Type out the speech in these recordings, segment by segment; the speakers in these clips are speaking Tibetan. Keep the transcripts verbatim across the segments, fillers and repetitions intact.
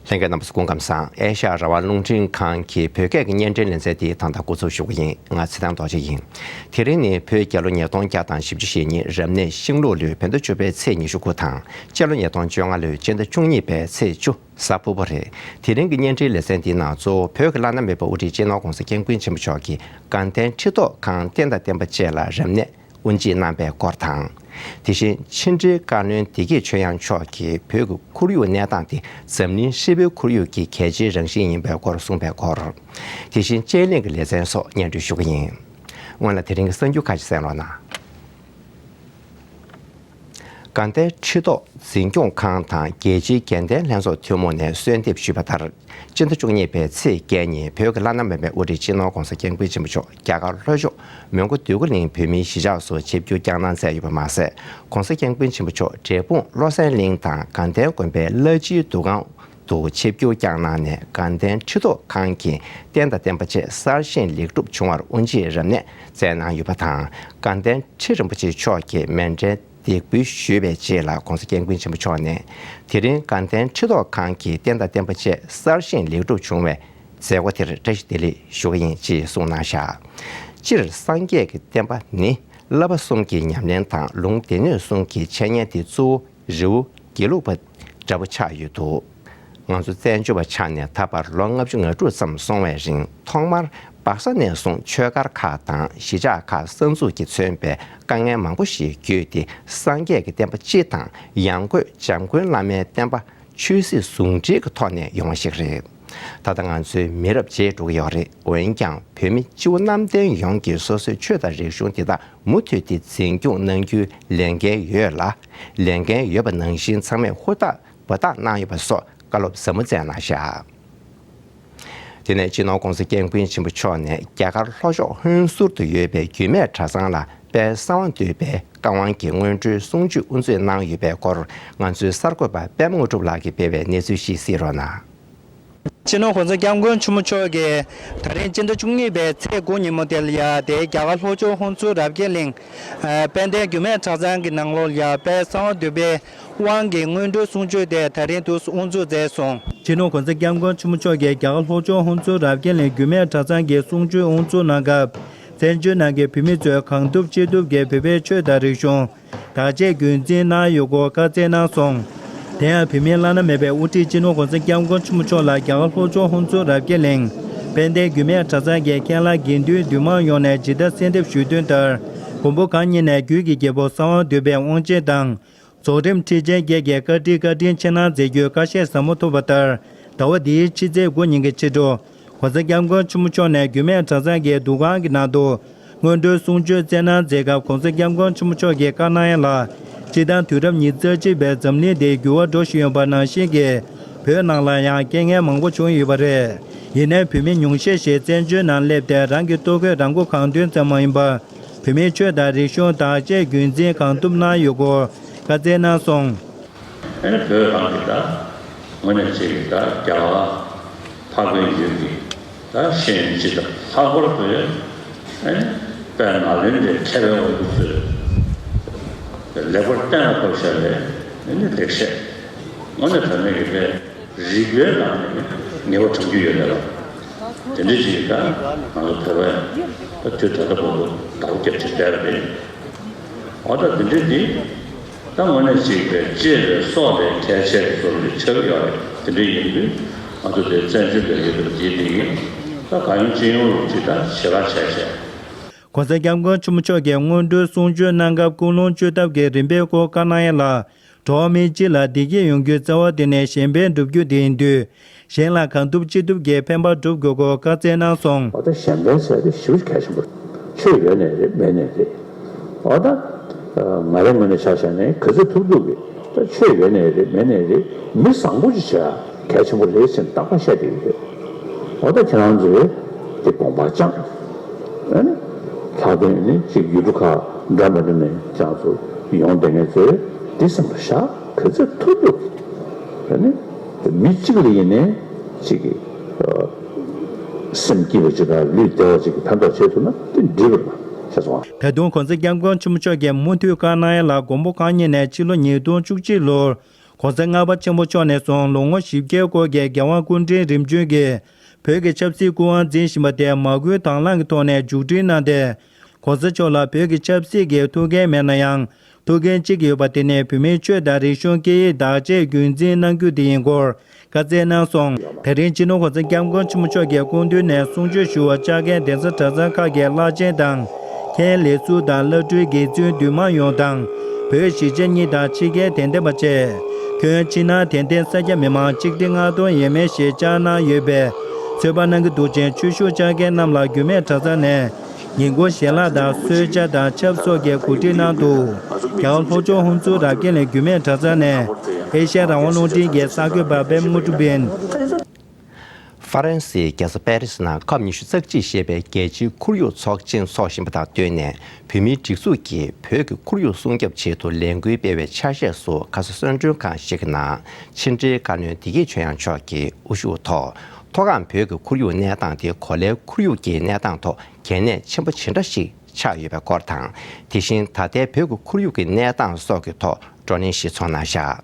ལྷན་རྒྱས་རྣམ་པ་ཚོ་སྐུ་ཁམས་བཟང་། ཨེ་ཤ་ཡ་རང་དབང་རླུང་འཕྲིན་ཁང་གི་བོད་སྐད་ཀྱི་བརྙན་འཕྲིན་ལེ་ཚན་དེ་ད་ལྟ་འགོ་འཛུགས་ཞུ་གི་ཡིན། ང་ཚེ་བརྟན་རྡོ་རྗེ་ཡིན། དེ་རིང་ནི་བོད་རྒྱལ་ལོ་ཉིས་སྟོང་བརྒྱ་དང་བཞི་བཅུ་ཞེ་གཉིས་རབ་གནས་ཤིང་ལུག་ལོའི་བོད་ཟླ་བཅུ་པའི་ཚེས་ཉི་ཤུ་དགུ་དང་། སྤྱི་ལོ་ཉིས་སྟོང་བཅོ་ལྔ་ལོའི་སྤྱི་ཟླ་བཅུ་གཉིས་པའི་ཚེས་བཅུ། གཟའ་ཕུར་བུ་རེད། དེ་རིང་གི་བརྙན་འཕྲིན་ལེ་ཚན་འདིའི་ནང་གཙོ་བོ་བོད་ཀྱི་བླ་ན་མེད་པའི་དབུ་ཁྲིད་སྤྱི་ནོར་༸གོང་ས་༸སྐྱབས་མགོན་ཆེན་པོ་མཆོག་གིས་དགའ་ལྡན་ཁྲི་ཐོག་ཁང་རྟེན་དང་བརྟེན་པ་བཅས་ལ་རབ་གནས་དབུ་འབྱེད་གནང་པའི་སྐོར་དང་། དེ་བཞིན་ཕྱི་དྲིལ་བཀའ་བློན་བདེ་སྐྱིད་ཆོས་དབྱངས་མཆོག་གིས་བོད་ཀྱི་ཁོར་ཡུག་གནས་སྟངས་དེ་འཛམ་གླིང་ཧྲིལ་པོའི་ཁོར་ཡུག་གི་གལ་ཆེའི་རང་བཞིན་ཡིན་པའི་སྐོར་གསུངས་པའི་སྐོར། དེ་བཞིན་དཔྱད་གླེང་གི་ལེ་ཚན་སོགས་སྙན་སྒྲོན་ཞུ་གི་ཡིན། སྔོན་ལ་དེ་རིང་གི་གསར་འགྱུར་ཁག་ཅིག་གསན་རོགས་གནང་། དགའ་ལྡན་ཁྲི་ཐོག་འཛིན་སྐྱོང་ཁང་དང་རྒྱལ་སྤྱིའི་དགའ་ལྡན་ལྷན་ཚོགས་ཐུན་མོང་ནས་གསོལ་འདེབས་ཞུས་པ་ལྟར། སྤྱི་ཟླ་བཅུ་གཉིས་པའི་ཚེས་བརྒྱད་ཉིན་བོད་ཀྱི་བླ་ན་མེད་པའི་དབུ་ཁྲིད་སྤྱི་ནོར་༸གོང་ས་༸སྐྱབས་མགོན་ཆེན་པོ་མཆོག་རྒྱ་གར་ལྷོ་ཕྱོགས་མོན་གྷོ་འདོད་རྒུ་གླིང་བོད་མིའི་གཞིས་ཆགས་སུ་ཆིབས་བསྒྱུར་བསྐྱངས་གནང་མཛད་ཡོད་པ་མ་ཟད། ༸གོང་ས་༸སྐྱབས་མགོན་ཆེན་པོ་མཆོག་འབྲས་སྤུངས་བློ་གསལ་གླིང་དང་དགའ་ལྡན་དགོན་པའི་བླ་སྤྱིའི་འདུ་ཁང་དུ་ཆིབས་བསྒྱུར་བསྐྱངས་གནང་ནས། དགའ་ལྡན་ཁྲི་ཐོག་ཁང་གི་རྟེན་དང་བརྟེན་པ་བཅས་གསར་བཞེངས་ལེགས་གྲུབ་བྱུང་བར་དབུ་འབྱེད་རབ་གནས་མཛད་གནང་ཡོད་པ་དང་། དགའ་ལྡན་ཁྲི་རིན་པོ་ཆེ་མཆོག་གིས་མཎྜལ་འདེགས་འབུལ་ཞུས་པའི་རྗེས་ལ། ༸གོང་ས་༸སྐྱབས་མགོན་ཆེན་པོ་མཆོག་ནས། དེ་རིང་དགའ་ལྡན་ཁྲི་ཐོག་ཁང་གི་རྟེན་དང་བརྟེན་པ་བཅས་གསར་བཞེངས་ལེགས་གྲུབ་བྱུང་བའི་མཛད་སྒོ་དེར་བཀྲ་ཤིས་བདེ་ལེགས་ཞུ་གི་ཡིན་ཅེས་གསུངས་གནང་བཞག་སྤྱིར་སངས་རྒྱས་ཀྱི་བསྟན་པ་ནི་བསླབ་པ་གསུམ་གྱི་ཉམས་ལེན་དང་ལུང་སྡེ་སྣོད་གསུམ་གྱི་འཆད་ཉན་དེ་གཙོ་བོ་རི་བོ་དགེ་ལུགས་པ་འདྲ་པོ་ཆགས་ཡོད་འདུག་ང་ཚོ་བཙན་བྱོལ་བ་ཆགས་ནས་ད་བར་ལོ་ལྔ་བཅུ་ང་དྲུག་ཙམ་སོང་བའི་རིང་། ཐོག་མར་སྦག་ས་ནས་བཟུང་ཆོས་སྒར་ཁག་དང་གཞིས་ཆགས་ཁག་གསར་འཛུགས་ཀྱིས་མཚོན་པའི་དཀའ་ངལ་མང་པོ་ཞིག་བརྒྱུད་དེ། སངས་རྒྱས་ཀྱི་བསྟན་པ་སྤྱི་དང་ཡང་སྒོས་འཇམ་མགོན་བླ་མའི་བསྟན་པ་ཆོས་སྲིད་ཟུང་འབྲེལ་གྱི་ཐོག་ནས་ཡོང་བ་ཞིག་རེད། ད་ལྟ་ང་ཚོའི་མི་རབས་བརྗེས་འགྲོ་གི་ཡོད་རེད། འོན་ཀྱང་བོད་མི་སྤྱི་བོ་གནམ་བསྟན་ཡོངས་ཀྱིས་སོ་སོའི་ཆོས་དང་རིག་གཞུང་འདི་དག་མུ་མཐུད་དེ་འཛིན་སྐྱོང་གནང་རྒྱུའི་ལས་འགན་ཡོད་ལ། ལས་འགན་ཡོད་པ་ནང་བཞིན་ཚང་མས་ཧུར་ཐག་འབད་ཐག་གནང་ཡོད་པ་སོགས་བཀའ་སློབ་ཟབ་མོ་སྩལ་གནང་བཞག་དེ་ནས་སྤྱི་ནོར་༸གོང་ས་༸སྐྱབས་མགོན་ཆེན་པོ་མཆོག་ནས་རྒྱ་གར་ལྷོ་ཕྱོགས་ཧོན་སུར་དུ་ཡོད་པའི་རྒྱུད་སྨད་གྲྭ་ཚང་ལ་དཔལ་གསང་བ་འདུས་པའི་བཀའ་དབང་གི་སྔོན་འགྲོའི་གསུང་ཆོས་དབུ་འཛུགས་གནང་ཡོད་པའི་སྐོར། ང་ཚོའི་གསར་འགོད་པ་པད་མ་དངོས་གྲུབ་ལགས་ཀྱིས་སྤེལ་བའི་གནས་ཚུལ་ཞིག་གཟིགས་རོགས་གནང་། སྤྱི་ནོར་༸གོང་ས་༸སྐྱབས་མགོན་ཆེན་པོ་མཆོག་གིས་ད་རིང་སྤྱི་ཟླ་བཅུ་གཉིས་པའི་ཚེས་དགུ་ཉིན་མོ་དེ་ལ་ཡ། དེའི་རྒྱ་གར་ལྷོ་ཕྱོགས་ཧོན་སུར་རབ་རྒྱས་གླིང་དཔལ་ལྡན་རྒྱུད་སྨད་གྲྭ་ཚང་གི་ནང་ལོགས་ལ་ཡ། དཔལ་གསང་བ་འདུས་པའི་དབང་གི་སྔོན་འགྲོའི་གསུང་ཆོས་དེ་ད་རིང་དུ་དབུ་འཛུགས་མཛད་སོང་། སྤྱི་ནོར་༸གོང་ས་༸སྐྱབས་མགོན་ཆེན་པོ་མཆོག་གིས་རྒྱ་གར་ལྷོ་ཕྱོགས་ཧོན་སུར་རབ་རྒྱས་གླིང་རྒྱུད་སྨད་གྲྭ་ཚང་གི་གསུང་ཆོས་དབུ་འཛུགས་གནང་སྐབས། བཙན་བྱོལ་ནང་གི་བོད་མི་ཚོས་གང་ཐུབ་ཅི་ཐུབ་ཀྱིས་བོད་པའི་ཆོས་དང་རིག་གཞུང་། བདག་གཅེས་རྒྱུན་འཛིན་གནང་ཡོད་སྐོར་བཀའ་སྩལ་གནང་སོང་། དེ་ཡང་བོད་མིའི་བླ་ན་མེད་པའི་དབུ་ཁྲིད་སྤྱི་ནོར་༸གོང་ས་༸སྐྱབས་མགོན་ཆེན་པོ་མཆོག་ལ་རྒྱ་གར་ལྷོ་ཕྱོགས་ཧོན་སུར་རབ་རྒྱས་གླིང་དཔལ་ལྡན་རྒྱུད་སྨད་གྲྭ་ཚང་གི་མཁན་བླ་དགེ་འདུན་འདུས་མང་ཡོངས་ནས་ཇི་ལྟར་གསོལ་འདེབས་ཞུས་དོན་ལྟར། མགོན་པོ་གང་ཉིད་ནས་རྒྱུད་ཀྱི་རྒྱལ་པོ་གསང་བ་འདུས་པའི་དབང་ཆེན་དང་། རྫོགས་རིམ་ཁྲིད་ཆེན་བརྒྱད་ཀྱི་བཀའ་དྲིན་བཀའ་དྲིན་ཆེ་གནང་མཛད་རྒྱུའི་བཀའ་བཞེས་ཟབ་མོ་ཐོབ་པ་ལྟར། ཟླ་བ་འདིའི་ཕྱི་ཚེས་དགུ་ཉིན་གྱི་ཕྱི་དྲོ། ༸གོང་ས་༸སྐྱབས་མགོན་ཆེན་པོ་མཆོག་ནས་རྒྱུད་སྨད་གྲྭ་ཚང་གི་འདུ་ཁང་གི་ནང་དུ། སྔོན་འགྲོའི་གསུང་ཆོས་སྩལ་གནང་མཛད་སྐབས། ༸གོང་ས་༸སྐྱབས་མགོན་ཆེན་པོ་མཆོག་གིས་བཀའ་གནང་ཡ་ལ། སྤྱིར་བཏང་དུས་རབས་ཉི་ཤུ་རྩ་གཅིག་པའི་འཛམ་གླིང་འདི་འགྱུར་བ་འགྲོ་བཞིན་ཡོད་པ་ནང་བཞིན་གྱི། བོད་ནང་ལ་ཡང་རྐྱེན་ངན་མང་པོ་བྱུང་ཡོད་པ་རེད། ཡིན་ནའི་བོད་མི་ཉུང་ཤས་ཤིག་བཙན་བྱོལ་ནང་སླེབས་ཏེ། རང་གི་ལྟོ་གོས་རང་མགོ་གང་ཐོན་ཙམ་མ་ཡིན་པར། བོད་མིའི་ཆོས་དང་རིག་གཞུང་བདག་གཅེས་རྒྱུན་འཛིན་གང་ཐུབ་གནང་ཡོད་སྐོར་བཀའ་སྩལ་གནང་སོང་། ཨ་ནི་བོད་རང་གི་ད་དངོས་གནས་ཅིག་གི་ད་རྒྱལ་བ་འཕགས་པའི་ཡུལ་གྱི་ད་ཤེས་ཡོན་སྤྱི་དང་། ལྷག་པར་དུ་ཨ་ནི་དཔལ་ནཱ་ལེནྡྲའི་མཁས་པའི་དབང་པོ་ཚོས་ལེགས་པར་གཏན་ལ་ཕབ་བཞག་པའི་ཨ་ནི་ལེགས་བཤད། དངོས་གནས་དྲང་གནས་ཀྱི་དཔེ། རིག་པའི་ནང་ནས་ངེས་པ་དྲངས་རྒྱུ་ཡོད་མེད་ལ། དེ་འདྲའི་ཅིག་ད་ང་ཚོ་བོད་པ་ཡང་ད་དུས་ད་ལྟ་བར་དུ་ཟླ་བ་བརྒྱད་ཅུ་བསྡད་པ་རེད། འོ་ད་དེ་འདྲའི་འདི་ད་དངོས་གནས་ཅིག་པའི་གཅེས་པའི་སྲོག་ལས་གལ་ཆེ་བའི་བཟོ་འདྲ་ཆགས་ཀྱི་ཡོད་རེད། དེ་འདྲའི་ཡིན་དུས་ང་ཚོ་དེ་བཙན་བྱོལ་དུ་ཡོད་པའི་འདི་འདི་ཡིན་ད་གང་ཡིན་ཅི་ཡོང་རུ་ཅིག་ད་ཞེ་དྲག་བྱས་བྱས། ༸གོང་ས་༸སྐྱབས་མགོན་ཆེན་པོ་མཆོག་གིས་སྔོན་འགྲོའི་གསུང་ཆོས་གནང་སྐབས། ཀུན་སློང་བཅོས་ཐབས་ཀྱི་རིམ་པའི་སྐོར་བཀའ་གནང་ཡ་ལ། འགྲོ་བ་མི་སྤྱི་ལ་བདེ་སྐྱིད་ཡོང་རྒྱུའི་རྩ་བ་དེ་ནི་གཞན་ཕན་སྒྲུབ་རྒྱུ་དེ་ཡིན་དུས། གཞན་ལ་གང་ཐུབ་ཅི་ཐུབ་ཀྱིས་ཕན་པ་སྒྲུབ་དགོས་སྐོར་བཀའ་སྩལ་གནང་སོང་། འོ་ད་གཞན་ཕན་ཟེར་དེ་ཞེ་པོ་གལ་ཆེན་པོ་རེད། ཆོས་ཡོད་ནའི་རེད་མེད་ནའི་རེད། འོ་ད་ང་རའི་ངོས་ནས་ཆ་བཞག་ནས་ག་ཚོད་ཐུབ་ཐུབ་ཀྱིས་ད་ཆོས་ཡོད་ནའི་རེད་མེད་ནའི་རེད། མི་བཟང་པོ་ཅིག་བྱེད་ཡ་གལ་ཆེན་པོ་རེད་ཟེར་ནས་རྟག་པར་བཤད་བསྡད་ཀྱི་ཡོད། འོ་ད་ཁྱེད་རང་ཚོས་དེ་དགོངས་པ་བཅངས། ཨ་ནི་ལྷག་དོན་ནི་གཅིག་ཡུལ་གྲུ་ཁག་འདྲ་མི་འདྲ་ནས་ཀྱང་ཚོ་ཡོང་བསྡད་མཁན་ཚོས་འདི་སེམས་ལ་བཞག་ག་ཚོད་ཐུབ་ཐུབ། ཨ་ནི་མི་གཅིག་ལ་ཡིན་ནའི་གཅིག་གི་ཨ་སེམས་སྐྱིད་པ་གཅིག་དང་ལུས་བདེ་བ་གཅིག་གི་ཕན་ཐོགས་བྱེད་ཐུབ་ན་དེ་འགྲིག་པ་རེད་ཤེས་སོང་ཨ། ད་དུང་༸གོང་ས་༸སྐྱབས་མགོན་ཆེན་པོ་མཆོག་གིས་མུ་མཐུད་བཀའ་གནང་ཡ་ལ། མགོན་པོ་གང་ཉིད་ནས་ཕྱི་ལོ་ཉིས་སྟོང་བཅུ་གཅིག་ལོར། ༸གོང་ས་ལྔ་པ་ཆེན་པོ་མཆོག་ནས་བཟུང་ལོ་ངོ་བཞི་བརྒྱའི་སྐོར་གྱི་རྒྱལ་དབང་སྐུ་ཕྲེང་རིམ་བྱོན་གྱིས་བོད་ཀྱི་ཆབ་སྲིད་སྐུ་དབང་འཛིན་བཞིན་པ་དེ་མ་བསྐུལ་དང་བླངས་ཀྱི་ཐོག་ནས་མཇུག་སྒྲིལ་གནང་སྟེ། ༸གོང་ས་མཆོག་ལ་བོད་ཀྱི་ཆབ་སྲིད་ཀྱི་ཐུགས་འགན་མེད་ན་ཡང་ཐུགས་འགན་གཅིག་ཡོད་པ་དེ་ནི་བོད་མིའི་ཆོས་དང་རིག་གཞུང་སྐད་ཡིག་བདག་གཅེས་རྒྱུན་འཛིན་གནང་རྒྱུ་དེ་ཡིན་སྐོར་བཀའ་སྩལ་གནང་སོང་། དེ་རིང་སྤྱི་ནོར་༸གོང་ས་༸སྐྱབས་མགོན་ཆེན་པོ་མཆོག་གི་སྐུ་མདུན་ནས་གསུང་ཆོས་ཞུ་བར་བཅར་མཁན་གདན་ས་གྲྭ་ཚང་ཁག་གི་བླ་ཆེན་དང་། མཁན་ལས་ཟུར་དང་བླ་སྤྲུལ་དགེ་བཙུན་འདུས་མང་ཡོངས་དང་། བོད་གཞིས་བྱེས་གཉིས་དང་ཕྱི་རྒྱལ་དད་ལྡན་པ་བཅས། ཁྱོན་ཕྱི་ནང་དད་ལྡན་སེར་སྐྱ་མི་མང་ཆིག་ཁྲི་ལྔ་སྟོང་ཡས་མས་ཤིག་བཅར་གནང་ཡོད་པས། ཚོད་དཔག་གནང་གི་འདུག་ཅིང་ཆོས་ཞུ་བཅར་མཁན་རྣམས་ལ་རྒྱུད་སྨད་གྲྭ་ཚང་ནས། ཉིན་གུང་ཞལ་ལག་དང་གསོལ་ཇ་དང་ཆབ་སོགས་ཀྱི་གོ་སྒྲིག་གནང་འདུག་རྒྱལ་བ་ལྷོ་ཕྱོགས་ཧུན་སུར་རབ་རྒྱས་གླིང་རྒྱུད་སྨད་གྲྭ་ཚང་ནས་ཨེ་ཤ་ཡ་རང་དབང་རླུང་འཕྲིན་གྱི་གསར་འགོད་པ་པད་མ་དངོས་གྲུབ་ཡིན། ཧྥ་རན་སིའི་རྒྱལ་ས་པེ་རི་སི་ནང་ཁབ་ཉི་ཤུ་རྩ་གཅིག་ཞེས་པའི་རྒྱལ་སྤྱིའི་ཁོར་ཡུག་ཚོགས་ཆེན་འཚོགས་བཞིན་པ་དང་བསྟུན་ནས་བོད་མིའི་སྒྲིག་འཛུགས་ཀྱིས་བོད་ཀྱི་ཁོར་ཡུག་སྲུང་སྐྱོབ་ཆེད་དུ་ལས་འགུལ་སྤེལ་བའི་ཆ་ཤས་སུ་ཁ་སང་གསོལ་མགྲོན་ཁང་ཞིག་གི་ནང་ཕྱི་འབྲེལ་བཀའ་བློན་བདེ་སྐྱིད་ཆོས་དབྱངས་མཆོག་གིས་དབུ་བཞུགས་ཐོག་མཐོ་སྒང་བོད་ཀྱི་ཁོར་ཡུག་གནས་སྟངས་དེ་གོ་ལའི་ཁོར་ཡུག་གི་གནས་སྟངས་ཐོག་གལ་གནད་ཆེན་པོ་ཇི་འདྲ་ཞིག་ཆགས་ཡོད་པའི་སྐོར་དང་། དེ་བཞིན་ད་ལྟའི་བོད་ཀྱི་ཁོར་ཡུག་གི་གནས་སྟངས་སོགས་ཀྱི་ཐོག་བགྲོ་གླེང་ཞིག་ཚོགས་གནང་བཞག་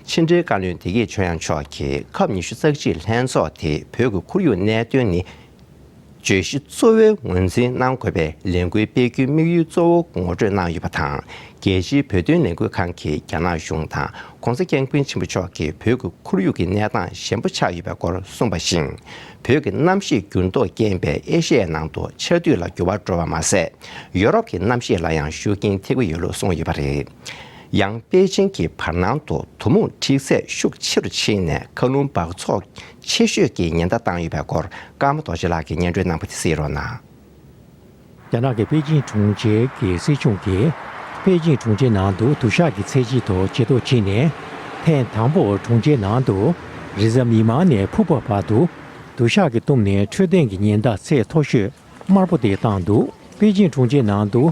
ཕྱི་འབྲེལ་བཀའ་བློན་བདེ་སྐྱིད་ཆོས་དབྱངས་མཆོག་གིས་ཁབ་ཉི་ཤུ་རྩ་གཅིག་ལྷན་ཚོགས་དེ་བོད་ཀྱི་ཁོར་ཡུག་གནད་དོན་ནི་བརྗོད་གཞི་གཙོ་བོའི་ངོས་འཛིན་གནང་དགོས་པའི་ལས་འགུལ་སྤེལ་རྒྱུའི་དམིགས་ཡུལ་གཙོ་བོ་ངོ་སྤྲོད་གནང་ཡོད་པ་དང་། རྒྱལ་སྤྱིའི་བོད་དོན་ལས་འགུལ་ཁང་གིས་རྒྱ་ནག་གཞུང་དང་༸གོང་ས་༸སྐྱབས་མགོན་ཆེན་པོ་མཆོག་གིས་བོད་ཀྱི་ཁོར་ཡུག་གི་གནས་སྟངས་ཞན་པོ་ཆགས་ཡོད་པའི་སྐོར་གསུངས་པ་བཞིན། བོད་ཀྱི་གནམ་གཤིས་འགྱུར་ལྡོག་རྐྱེན་པས་ཨེ་ཤ་ཡའི་ནང་དུ་ཆར་དུས་ལ་འགྱུར་བ་འགྲོ་བ་མ་ཟད། ཡོ་རོབ་ཀྱི་གནམ་གཤིས་ལ་ཡང་ཤུགས་རྐྱེན་ཐེབས་ཀྱི་ཡོད་ལུགས་གསུངས་ཡོད་པ་རེད། ཡང་པེ་ཅིང་གི་བར་སྣང་དུ་དུ་མུགས་འཁྲིག་ཚད་ཤུགས་ཆེ་རུ་ཕྱིན་ནས་མཁའ་རླུང་འབག་བཙོག་ཆེ་ཤོས་ཀྱི་ཉེན་བརྡ་བཏང་ཡོད་པའི་སྐོར་ཀརྨ་རྡོ་རྗེ་ལགས་ཀྱིས་སྙན་སྒྲོན་གནང་པ་དེ་གཟིགས་རོགས་གནང་། རྒྱ་ནག་གི་པེ་ཅིང་གྲོང་ཁྱེར་གྱི་སྲིད་གཞུང་གིས་པེ་ཅིང་གྲོང་ཁྱེར་ནང་དུ་དུ་ཞག་གི་ཚད་གཞི་ཐོག་ཇེ་མཐོ་ཕྱིན་ནས་ཐེངས་དང་པོར་གྲོང་ཁྱེར་ནང་དུ་རེས་གཟའ་མིག་དམར་ནས་ཕུར་བུ་བར་དུ་དུ་ཞག་གིས་བཏུམས་ནས་འཕྲོད་བསྟེན་གྱི་ཉེན་བརྡ་ཚད་མཐོ་ཤོས་དམར་པོ་དེ་བཏང་འདུག་པེ་ཅིང་གྲོང་ཁྱེར་ནང་དུ་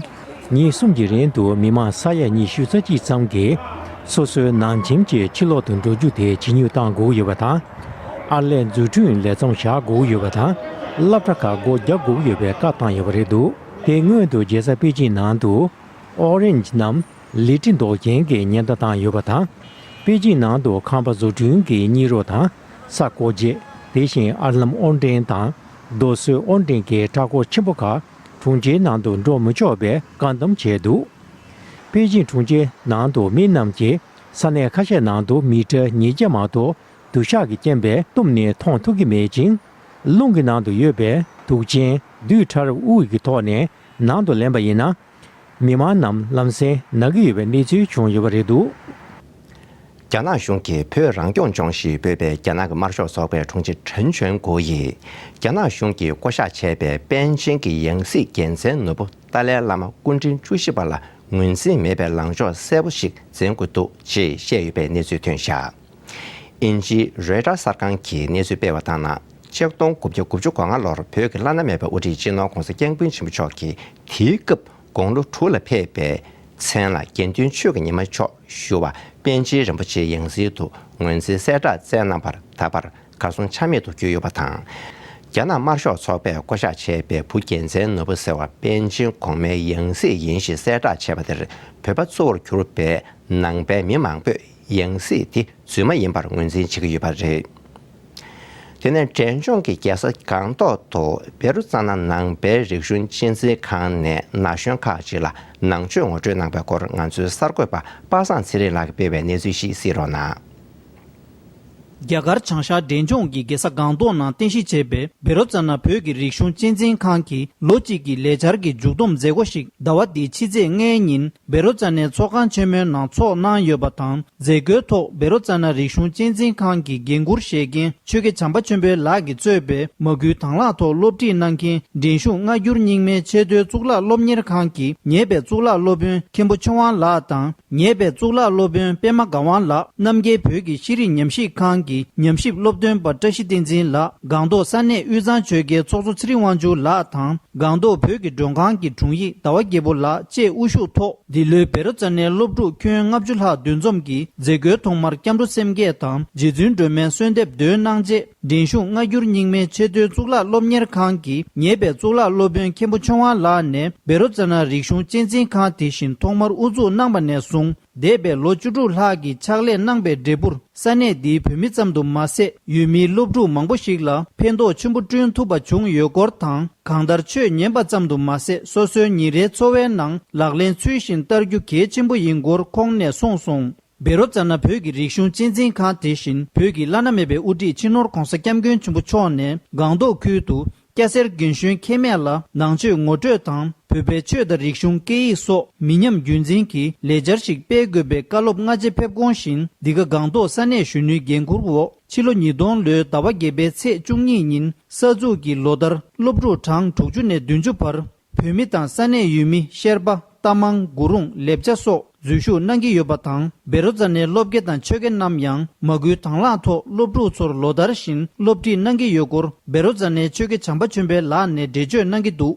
ཉིན་གསུམ་གྱི་རིང་དུ་མི་མང་ས་ཡ་ཉི་ཤུ་རྩ་གཅིག་ཙམ་གྱིས་སོ་སོའི་ནང་ཁྱིམ་གྱི་ཕྱི་ལོག་ཏུ་འགྲོ་རྒྱུ་དེ་ཇེ་ཉུང་བཏང་དགོས་ཡོད་པ་དང་། ཨར་ལས་འཛུགས་སྐྲུན་ལས་མཚམས་བཞག་དགོས་ཡོད་པ་དང་། སློབ་གྲྭ་ཁག་སྒོ་རྒྱག་དགོས་ཡོད་པའི་བཀའ་བཏང་ཡོད་པ་རེད་འདུག་དེ་སྔོན་དུ་རྒྱལ་ས་པེ་ཅིང་ནང་དུ་ཨོ་རེན་ཇི་ནམ་ལི་ཁྲི་མདོག་ཅན་གྱི་ཉེན་བརྡ་བཏང་ཡོད་པ་དང་། པེ་ཅིང་ནང་དུ་ཁང་པ་བཟོ་སྐྲུན་གྱི་སྙིགས་རོ་དང་ས་རྐོ་རྗེས། དེ་བཞིན་ཨར་ལམ་དབོར་འདྲེན་དང་རྡོ་སོལ་དབོར་འདྲེན་གྱི་ཁྲ་སྒོ་ཆེན་པོ་ཁག་གྲོང་ཁྱེར་ནང་དུ་འགྲོ་མི་ཆོག་པའི་བཀག་སྡོམ་བྱས་འདུག་པེ་ཅིང་གྲོང་ཁྱེར་ནང་དུ་མི་རྣམས་ཀྱིས་ས་གནས་ཁ་ཤས་ནང་དུ་མི་ཊར་ཉིས་བརྒྱ་མ་གཏོགས་དུ་ཞག་གི་རྐྱེན་པས་བཏུམས་ནས་མཐོང་ཐུབ་ཀྱི་མེད་ཅིང་། རླུང་གི་ནང་དུ་ཡོད་པའི་དུག་ཅན་རྡུལ་ཕྲ་རབ་དབུགས་ཀྱི་ཐོག་ནས་ནང་དུ་ལེན་པ་ཡིན་ན། མི་མང་རྣམས་ལམ་སེང་ན་གི་ཡོད་པའི་གནས་ཚུལ་བྱུང་ཡོད་པ་རེད་འདུག་རྒྱ་ནག་གཞུང་གིས་བོད་རང་སྐྱོང་ལྗོངས་ཞེས་འབོད་པའི་རྒྱ་ནག་གི་དམར་ཤོག་ཚོགས་པའི་དྲུང་ཆེ་ཁྲེན་ཆོན་གོ་ཡིས། རྒྱ་ནག་གཞུང་གིས་བསྐོ་གཞག་བྱས་པའི་པཎ་ཆེན་གྱི་ཡང་སྲིད་རྒྱལ་མཚན་ནོར་བུ་ཏཱ་ལའི་བླ་མ་སྐུ་ཕྲེང་བཅུ་བཞི་པ་ལ་ངོས་འཛིན་མེད་པའི་ལངས་ཕྱོགས་གསལ་པོ་ཞིག་འཛིན་དགོས་འདུག་ཅེས་བཤད་ཡོད་པའི་གནས་ཚུལ་ཐོན་བཞག་དབྱིན་ཇིའི་རོའི་ཊར་གསར་ཁང་གིས་གནས་ཚུལ་སྤེལ་བ་ལྟར་ན། ཆིག་སྟོང་དགུ་བརྒྱ་དགུ་བཅུ་གོ་ལྔ་ལོར་བོད་ཀྱི་བླ་ན་མེད་པའི་དབུ་ཁྲིད་སྤྱི་ནོར་༸གོང་ས་༸སྐྱབས་མགོན་ཆེན་པོ་མཆོག་གིས་དེའི་སྐབས་དགུང་ལོ་དྲུག་ལ་ཕེབས་པའི་མཚན་ལ་དགེ་འདུན་ཆོས་ཀྱི་ཉི་མ་མཆོག་ཞུ་བ་པཎ་ཆེན་རིན་པོ་ཆེའི་ཡང་སྲིད་དུ་ངོས་འཛིན་གསལ་བསྒྲགས་བསྩལ་གནང་བར་ད་བར་གར་སོང་ཆ་མེད་དུ་གྱུར་ཡོད་པ་དང་། རྒྱ་ནག་དམར་ཤོག་ཚོགས་པས་བསྐོ་གཞག་བྱས་པའི་བུ་རྒྱལ་མཚན་ནོར་བུ་ཟེར་བ་པཎ་ཆེན་གོང་མའི་ཡང་སྲིད་ཡིན་ཞེས་གསལ་བསྒྲགས་བྱས་པ་དེར་བོད་པ་གཙོ་བོར་གྱུར་པའི་ནང་པའི་མི་མང་པོས་ཡང་སྲིད་དེ་རྫུན་མ་ཡིན་པར་ངོས་འཛིན་བྱེད་ཀྱི་ཡོད་པ་རེད། དེ་ནས་འབྲས་ལྗོངས་ཀྱི་རྒྱལ་ས་སྒང་ཏོག་ཏུ་བེ་རུ་ཙ་ན་ནང་པའི་རིག་གཞུང་གཅེས་འཛིན་ཁང་ནས་ན་གཞོན་ཁག་ཅིག་ལ་ནང་ཆོས་ངོ་སྤྲོད་གནང་པའི་སྐོར་ང་ཚོའི་གསར་འགོད་པ་པ་སངས་ཚེ་རིང་ལགས་ཀྱིས་སྤེལ་བའི་གནས་ཚུལ་ཞིག་གཟིགས་རོགས་གནང་། རྒྱ་གར་བྱང་ཤར་འབྲས་ལྗོངས་ཀྱི་རྒྱལ་ས་སྒང་ཏོག་ནང་རྟེན་གཞི་བྱས་པའི་བེ་རོ་ཙ་ན་བོད་ཀྱི་རིག་གཞུང་གཅེས་འཛིན་ཁང་གིས་ལོ་གཅིག་གི་ལས་འཆར་གྱི་མཇུག་བསྡོམས་མཛད་སྒོ་ཞིག་ཟླ་བ་འདིའི་ཕྱི་ཚེས་ལྔའི་ཉིན་བེ་རོ་ཙ་ནའི་ཚོགས་ཁང་ཆེན་མོའི་ནང་ཚོགས་གནང་ཡོད་པ་དང་། མཛད་སྒོའི་ཐོག་བེ་རོ་ཙ་ན་རིག་གཞུང་གཅེས་འཛིན་ཁང་གི་འགན་འཁུར་བཞེས་མཁན་ཆོས་དགེ་བྱམས་པ་ཆོས་འཕེལ་ལགས་ཀྱིས་གཙོས་པའི་མ་སྐུལ་དང་བླངས་ཐོག་སློབ་ཁྲིད་གནང་མཁན་འགྲན་ཞུགས་སྔ་འགྱུར་རྙིང་མའི་ཆེས་མཐོའི་གཙུག་ལག་སློབ་གཉེར་ཁང་གི་ཉེ་བའི་གཙུག་ལག་སློབ་དཔོན་མཁན་པོ་ཆོས་དབང་ལགས་དང་། ཉེ་བའི་གཙུག་ལག་སློབ་དཔོན་པད་མ་དགའ་དབང་ལགས། རྣམ་རྒྱལ་བོད་ཀྱི་ཤེས་རིག་ཉམས་ཞིབ་ཁང་གི་ཉམས་ཞིབ་སློབ་སྟོན་པ་བཀྲ་ཤིས་བསྟན་འཛིན་ལགས། སྒང་ཏོག་ས་གནས་དབུས་གཙང་ཆོལ་ཁའི་ཚོགས་གཙོ་ཚེ་རིང་དབང་ཕྱུག་ལགས་དང་། སྒང་ཏོག་བོད་ཀྱི་མགྲོན་ཁང་གི་དྲུང་ཡིག་ཟླ་བ་རྒྱལ་པོ་ལགས་བཅས་དབུ་བཞུགས་ཐོག་འདི་ལོའི་བེ་རོ་ཙ་ནའི་སློབ་ཕྲུག་ཁྱོན་ལྔ་བཅུ་ལྷག་འདུ་འཛོམས་ཀྱིས་མཛད་སྒོའི་ཐོག་མར་སྐྱབས་འགྲོ་སེམས་བསྐྱེད་དང་རྗེ་བཙུན་སྒྲོལ་མའི་གསོལ་འདེབས་འདོན་གནང་རྗེས། འགྲན་ཞུགས་སྔ་འགྱུར་རྙིང་མའི་ཆེས་མཐོའི་གཙུག་ལག་སློབ་གཉེར་ཁང་གི་ཉེ་བའི་གཙུག་ལག་སློབ་དཔོན་མཁན་པོ་ཆོས་དབང་ལགས་ནས་བེ་རོ་ཙ་ན་རིག་གཞུང་གཅེས་འཛིན་ཁང་དེ་བཞིན་ཐོག་མར་དབུ་འཛུགས་གནང་བ་ནས་བཟུང་ འདས་པའི་ལོ་བཅུ་དྲུག་ལྷག་གི་ཕྱག་ལས་གནང་པའི་འབྲས་བུར། ས་གནས་འདིའི་བོད་མི་ཙམ་དུ་མ་ཟད། ཡུལ་མིའི་སློབ་ཕྲུག་མང་པོ་ཞིག་ལ་ཕན་ཐོགས་ཆེན་པོ་བསྐྲུན་ཐུབ་པ་བྱུང་ཡོད་སྐོར་དང་། གང་ལྟར་ཆོས་ཉན་པ་ཙམ་དུ་མ་ཟད། སོ་སོའི་ཉིན་རེའི་འཚོ་བའི་ནང་ལག་ལེན་ཚུལ་བཞིན་བསྟར་རྒྱུ་གལ་ཆེན་པོ་ཡིན་སྐོར་ཁོང་ནས་གསུངས་སོང་། བཻ་རོ་ཙ་ན་བོད་ཀྱི་རིག་གཞུང་གཅེས་འཛིན་ཁང་དེ་བཞིན་བོད་ཀྱི་བླ་ན་མེད་པའི་དབུ་ཁྲིད་སྤྱི་ནོར་༧གོང་ས་༧སྐྱབས་མགོན་ཆེན་པོ་མཆོག་ནས་སྒང་ཏོག་ཁུལ་དུ། སྐྱ་སེར་རྒན་གཞོན་ཁེ་མེད་ལ་ནང་ཆོས་ངོ་སྤྲོད་དང་། བོད་པའི་ཆོས་དང་རིག་གཞུང་སྐད་ཡིག་སོགས་མི་ཉམས་རྒྱུན་འཛིན་གྱི་ལས་འཆར་ཞིག་སྤེལ་དགོས་པའི་བཀའ་སློབ་སྔ་རྗེས་ཕེབས་དགོངས་བཞིན། འདི་ག་སྒང་ཏོག་ས་གནས་གཞོན་ནུའི་འགན་འཁུར་འོག་ཕྱི་ལོ་ཉིས་སྟོང་ལོའི་ཟླ་བ་བརྒྱད་པའི་ཚེས་བཅུ་གཉིས་ཉིན་གསར་འཛུགས་ཀྱི་ལོ་ལྟར་སློབ་ཕྲུག་གྲངས་དྲུག་ཅུ་ནས་བདུན་ཅུ་བར་བོད་མི་དང་ས་གནས་ཡུལ་མི་ཤེར་པ། རྟ་མང་། གུ་རུང་། ལེབ་ཅ་སོགས་འཛུལ་ཞུགས་གནང་གི་ཡོད་པ་དང་། བཻ་རོ་ཙ་ནའི་སློབ་དགེ་དང་ཆོས་དགེ་རྣམས་ཡང་མ་སྐུལ་དང་བླངས་ཐོག་སློབ་ཕྲུག་ཚོར་ལོ་ལྟར་བཞིན་སློབ་ཁྲིད་གནང་གི་ཡོད་སྐོར་བཻ་རོ་ཙ་ནའི་ཆོས་དགེ་བྱམས་པ་ཆོས་འཕེལ་ལགས་ནས་འགྲེལ་བརྗོད་གནང་གི་འདུག།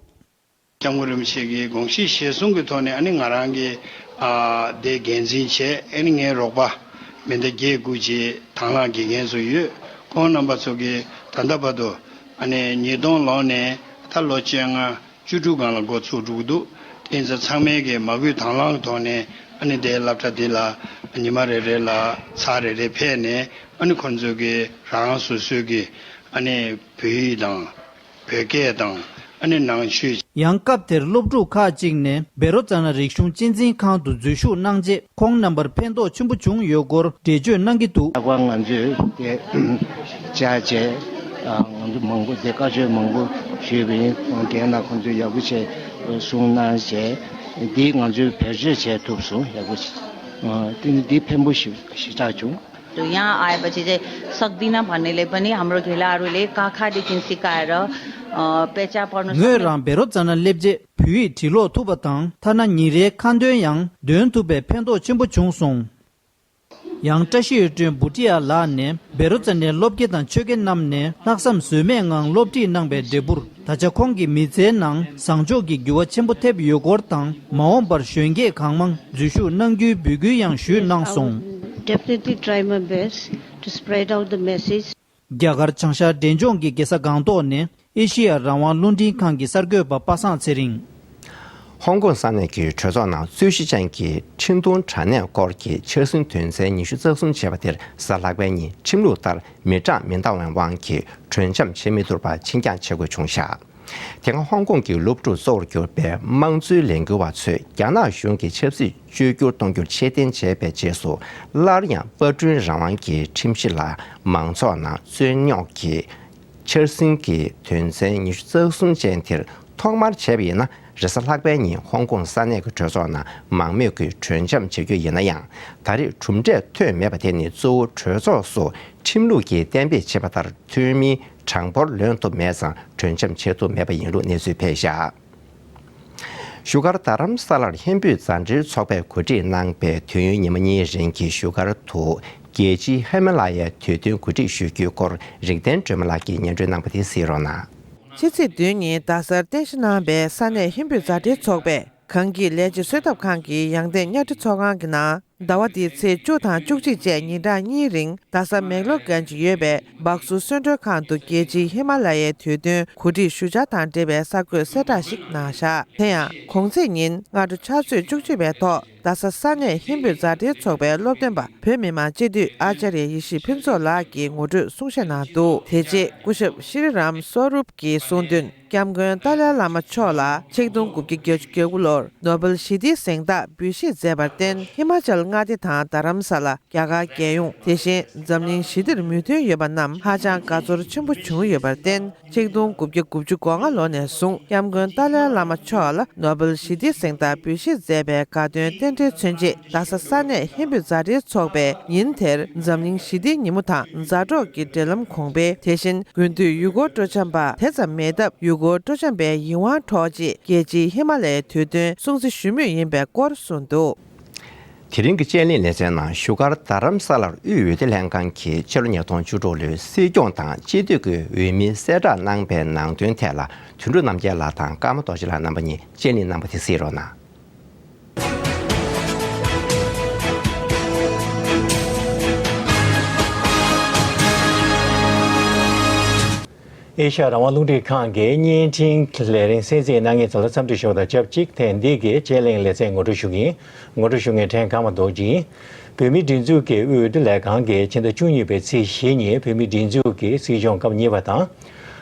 སྐྱབས་མགོན་རིན་པོ་ཆེ་གི་དགོངས་གཞི་གཞིར་བཟུང་གི་ཐོག་ནས། ཨ་ནི་ང་རང་གི་ཨ་དེ་འགན་འཛིན་བྱས། ཨ་ནི་ངའི་རོགས་པ་མི་ཟླ་བརྒྱད་དགུ་ཅིག་དང་བླངས་དགེ་རྒན་ཚོ་ཡོད། ཁོང་རྣམ་པ་ཚོ་གིས་ད་ལྟ་བར་དུ་ཨ་ནི་ཉིས་སྟོང་ལོ་ནས་ད་ལོ་བཅོ་ལྔ་བཅུ་དྲུག་སྒང་ལ་འགོ་ཚུགས་འགྲོ་གི་འདུག། དེ་ཡིན་ཙང་ཚང་མས་ཀྱི་མ་བསྐུལ་དང་བླངས་ཐོག་ནས་ཨ་ནི་དེའི་སློབ་གྲྭ་འདི་ལ་ཉི་མ་རེ་རེ་ལ་ཚར་རེ་རེ་ཕེབས་ནས། ཨ་ནི་ཁོང་ཚོས་ཀྱི་རང་སོ་སོའི་གི་ཨ་ནི་བོད་ཡིག་དང་བོད་སྐད་དང་ཨ་ནི་ནང་ཆོས། ཡང་སྐབས་དེར་སློབ་ཕྲུག་ཁག་ཅིག་ནས་བཻ་རོ་ཙ་ན་རིག་གཞུང་གཅེས་འཛིན་ཁང་དུ་འཛུལ་ཞུགས་གནང་རྗེས། ཁོང་རྣམ་པར་ཕན་ཐོགས་ཆེན་པོ་བྱུང་ཡོད་སྐོར་འགྲེལ་བརྗོད་གནང་གི་འདུག། ལྷག་པར་ང་ཚོས་དེ་བཅར་བྱས། ང་ཚོ་མང་པོ་དེ་བཀའ་ཆོས་མང་པོ་ཞུས་པ་ཡིན། ཁོང་རྒན་ལགས་ཁོང་ཚོས་ཡག་པོ་བྱས་གསུང་གནང་བྱས། འདི་ང་ཚོས་བེད་སྤྱོད་བྱས་ཐུབ་སོང་། ཡག་པོ་བྱས། དེ་འདི་ཕན་པོ་ཞེ་དྲག་བྱུང་། तो यहाँ आएपछि चाहिँ सक्दिनँ भन्नेले पनि हाम्रो घेलाहरूले काखादेखि सिकाएर अ, पेचा पढ्नु ངོས་རང་བཻ་རོ་ཙ་ན་སླེབས་རྗེས་བོད་ཡིག་འབྲི་ཀློག་ཐུབ་པ་དང་། ཐ་ན་ཉིན་རེའི་ཁ་འདོན་ཡང་འདོན་ཐུབ་པའི་ཕན་ཐོགས་ཆེན་པོ་བྱུང་སོང་། ཡང་བཀྲ་ཤིས་དབུ་སྒྲོན་བུ་ཊི་ཡ་ལགས་ནས་བཻ་རོ་ཙ་ནའི་སློབ་དགེ་དང་ཆོས་དགེ་རྣམས་ནས་ལྷག་བསམ་ཟོལ་མེད་ངང་སློབ་ཁྲིད་གནང་པའི་འབྲས་བུར། ད་ཆ་ཁོང་གི་མི་ཚེའི་ནང་བཟང་ཕྱོགས་ཀྱི་འགྱུར་བ་ཆེན་པོ་ཐེབས་ཡོད་སྐོར་དང་། མ་འོངས་པར་གཞོན་སྐྱེས་གང་མང་འཛུལ་ཞུགས་གནང་རྒྱུའི་འབོད་སྐུལ་ཡང་ཞུས་གནང་སོང་། Definitely try my best to spread out the message. རྒྱ་གར་བྱང་ཤར་འབྲས་ལྗོངས་ཀྱི་རྒྱལ་ས་སྒང་ཏོག་ནས་ཨེ་ཤེ་ཡ་རང་དབང་རླུང་འཕྲིན་ཁང་གི་གསར་འགོད་པ་པ་སངས་ཚེ་རིང་། ཧོང་ཀོང་ས་གནས་ཀྱི་གྲོས་ཚོགས་ནང་རྩོད་གཞི་ཅན་གྱི་འཕྲིན་གཏོང་དྲ་གནས་སྐོར་གྱི་འཆར་ཟིན་དོན་ཚན་ཉི་ཤུ་རྩ་གསུམ་ཅེས་པ་དེར་གཟའ་ལྷག་པའི་ཉིན་ཁྲིམས་ལུགས་ལྟར་མི་གྲངས་མི་འདང་བའི་དབང་གིས་གྲོས་འཆམ་བྱེད་མི་ཐུབ་པར་ཕྱིར་འགྱངས་བྱེད་དགོས་བྱུང་བཞག། དེ་སྔ་ཧོང་ཀོང་གི་སློབ་ཕྲུག་གཙོ་བོར་གྱུར་པའི་དམངས་གཙོའི་ལས་འགུལ་བ་ཚོས་རྒྱ་ནག་གཞུང་གིས་ཆབ་སྲིད་བཅོས་བསྒྱུར་གཏོང་རྒྱུར་ཕྱིར་འཐེན་བྱས་པའི་རྗེས་སུ། སླར་ཡང་པར་སྐྲུན་རང་དབང་གི་ཁྲིམས་གཞི་ལ་མང་ཚོགས་ནང་རྩོད་རྙོག་གི་འཆར་ཟིན་གྱི་དོན་ཚན་ཉི་ཤུ་རྩ་གསུམ་ཅན་དེར་ཐོག་མར་བྱས་པ་ཡིན་ན། རེས་གཟའ་ལྷག་པའི་ཉིན་ཧོང་ཀོང་ས་གནས་ཀྱི་གྲོས་ཚོགས་ནང་མང་མོས་ཀྱིས་གྲོས་འཆམ་བྱེད་རྒྱུ་ཡིན་ན་ཡང་། ད་རེས་གྲུབ་འབྲས་ཐོན་མེད་པ་དེ་ནི། གཙོ་བོ་གྲོས་ཚོགས་སུ་ཁྲིམས་ལུགས་ཀྱིས་གཏན་འབེབས་བྱས་པ་ལྟར་འཐུས་མིའི་གྲངས་འབོར་ལོན་ཐུབ་མེད་ཙང་གྲོས་འཆམ་བྱེད་ཐུབ་མེད་པ་ཡིན་ལུགས་གནས་ཚུལ་སྤེལ་བཞག། བཞུགས་སྒར་རྡ་རམ་ས་ལར་ཧིན་བོད་མཛའ་འབྲེལ་ཚོགས་པས་གོ་སྒྲིག་གནང་པའི་དུས་ཡུན་ཉི་མ་གཉིས་རིང་གི་བཞུགས་སྒར་དུ་རྒྱལ་སྤྱིའི་ཧི་མ་ལ་ཡའི་དུས་སྟོན་གོ་སྒྲིག་ཞུ་རྒྱུའི་སྐོར། རིག་ལྡན་སྒྲོལ་མ་ལགས་ཀྱིས་སྙན་སྒྲོན་གནང་པ་དེ་གཟིགས་རོགས་གནང་། ཕྱི་ཚེས་བདུན་ཉིན་རྡ་སར་རྟེན་གཞི་གནང་པའི་ས་གནས་ཧིན་བོད་མཛའ་འབྲེལ་ཚོགས་པས་གངས་སྐྱིད་ལས་བྱེད་གསོལ་ཐབ་ཁང་གི་ཡང་སྟེང་གཉའ་ཁྲི་ཚོགས་ཁང་གི་ནང་། ཟླ་བ་འདིའི་ཚེས་བཅུ་དང་བཅུ་གཅིག་བཅས་ཉིན་གྲངས་གཉིས་རིང་རྡ་ས་མེག་ལོར་གྷན་ཇི་ཡོད་པའི་སྦག་སུ་གསོལ་མགྲོན་ཁང་དུ་རྒྱལ་སྤྱིའི་ཧི་མ་ལ་ཡའི་དུས་སྟོན་གོ་སྒྲིག་ཞུ་འཆར་དང་འབྲེལ་བའི་གསར་འགོད་གསལ་བསྒྲགས་ཤིག་གནང་བཞག། དེ་ཡང་གོང་ཚེས་ཉིན་སྔ་དྲོ་ཕྱག་ཚོད་བཅུ་གཅིག་པའི་ཐོག་རྡ་ས་ས་གནས་ཧིན་བོད་མཛའ་འབྲེལ་ཚོགས་པའི་སློབ་སྟོན་པ་བོད་མི་མང་སྤྱི་འཐུས་ཨ་ཙརྱ་ཡེ་ཤེས་ཕུན་ཚོགས་ལགས་ཀྱིས་ངོ་སྤྲོད་གསུང་བཤད་གནང་འདུག། དེ་རྗེས་སྐུ་ཞབས་ཤྲི་རམ་སྭ་རུབ་ཀྱིས་གསུངས་དོན། སྐྱབས་མགོན་ཏཱ་ལའི་བླ་མ་མཆོག་ལ་ཆིག་སྟོང་དགུ་བརྒྱ་བརྒྱད་ཅུ་གྱ་དགུ་ལོར་ནོ་བེལ་ཞི་བདེའི་གཟེངས་རྟགས་འབུལ་བཞེས་མཛད་པར་བརྟེན། ཧི་མ་ཅལ་མངའ་སྡེ་དང་རྡ་རམ་ས་ལ། རྒྱ་གར་རྒྱལ་ཡོངས། དེ་བཞིན་འཛམ་གླིང་ཞི་བདེར་མོས་མཐུན་ཡོད་པ་རྣམས་ཧ་ཅང་དགའ་ཚོར་ཆེན་པོ་བྱུང་ཡོད་པར་བརྟེན། ཆིག་སྟོང་དགུ་བརྒྱ་དགུ་བཅུ་གོ་ལྔ་ལོ་ནས་བཟུང་སྐྱབས་མགོན་ཏཱ་ལའི་བླ་མ་མཆོག་ལ་ནོ་བེལ་ཞི་བདེའི་གཟེངས་རྟགས་འབུལ་བཞེས་མཛད་པའི་དགའ་སྟོན་རྟེན་འབྲེལ་མཚོན་ཆེད། རྡ་ས་ས་གནས་ཧིན་བོད་མཛའ་འབྲེལ་ཚོགས་པས་ཉིན་དེར་འཛམ་གླིང་ཞི་བདེའི་ཉིན་མོ་དང་མཛའ་གྲོགས་ཀྱི་འབྲེལ་ལམ་གོང་འཕེལ། དེ་བཞིན་དགུན་དུས་ཡུལ་སྐོར་སྤྲོ་འཆམ་པ་དེ་ཙམ་མེད་སྟབས། ཡུལ་སྐོར་སྤྲོ་འཆམ་པའི་ཡིད་དབང་འཕྲོག་ཆེད། རྒྱལ་སྤྱིའི་ཧི་མ་ལ་ཡའི་དུས་སྟོན་སྲུང་བརྩི་ཞུ་མུས་ཡིན་པའི་སྐོར་གསུངས་འདུག། དེ་རིང་གི་དཔྱད་གླེང་ལེ་ཚན་ནང་བཞུགས་སྒར་རྡ་རམ་ས་ལར་དབུས་འོས་བསྡུ་ལྷན་ཁང་གིས་ཕྱི་ལོ་ཉིས་སྟོང་བཅུ་དྲུག་ལོའི་སྲིད་སྐྱོང་དང་སྤྱི་འཐུས་ཀྱི་འོས་མི་གསལ་བསྒྲགས་གནང་པའི་ནང་དོན་ཐད་ལ། དོན་གྲུབ་རྣམ་རྒྱལ་ལགས་དང་ཀརྨ་རྡོ་རྗེ་ལགས་རྣམ་པ་གཉིས་དཔྱད་གླེང་གནང་པ་དེ་གཟིགས་རོགས་གནང་། ཨེ་ཤ་ཡ་རང་དབང་རླུང་འཕྲིན་ཁང་གི་བརྙན་འཕྲིན་ལས་རིམ་གསན་གཟིགས་གནང་མཁན་ཚོ་ལ་འཚམས་འདྲི་ཞུ་བ་དང་ཆབས་ཅིག་ཐེངས་འདི་གའི་དཔྱད་གླེང་ལེ་ཚན་ངོ་སྤྲོད་ཞུ་གི་ཡིན། ངོ་སྤྲོད་ཞུ་མཁན་ཕྲན་ཀརྨ་རྡོ་རྗེ་ཡིན། བོད་མིའི་སྒྲིག་འཛུགས་ཀྱི་དབུས་འོས་བསྡུ་ལས་ཁང་གིས་ཕྱི་ཟླ་བཅུ་གཉིས་པའི་ཚེས་བཞི་ཉིན་བོད་མིའི་སྒྲིག་འཛུགས་ཀྱི་སྲིད་སྐྱོང་སྐབས་གཉིས་པ་དང་།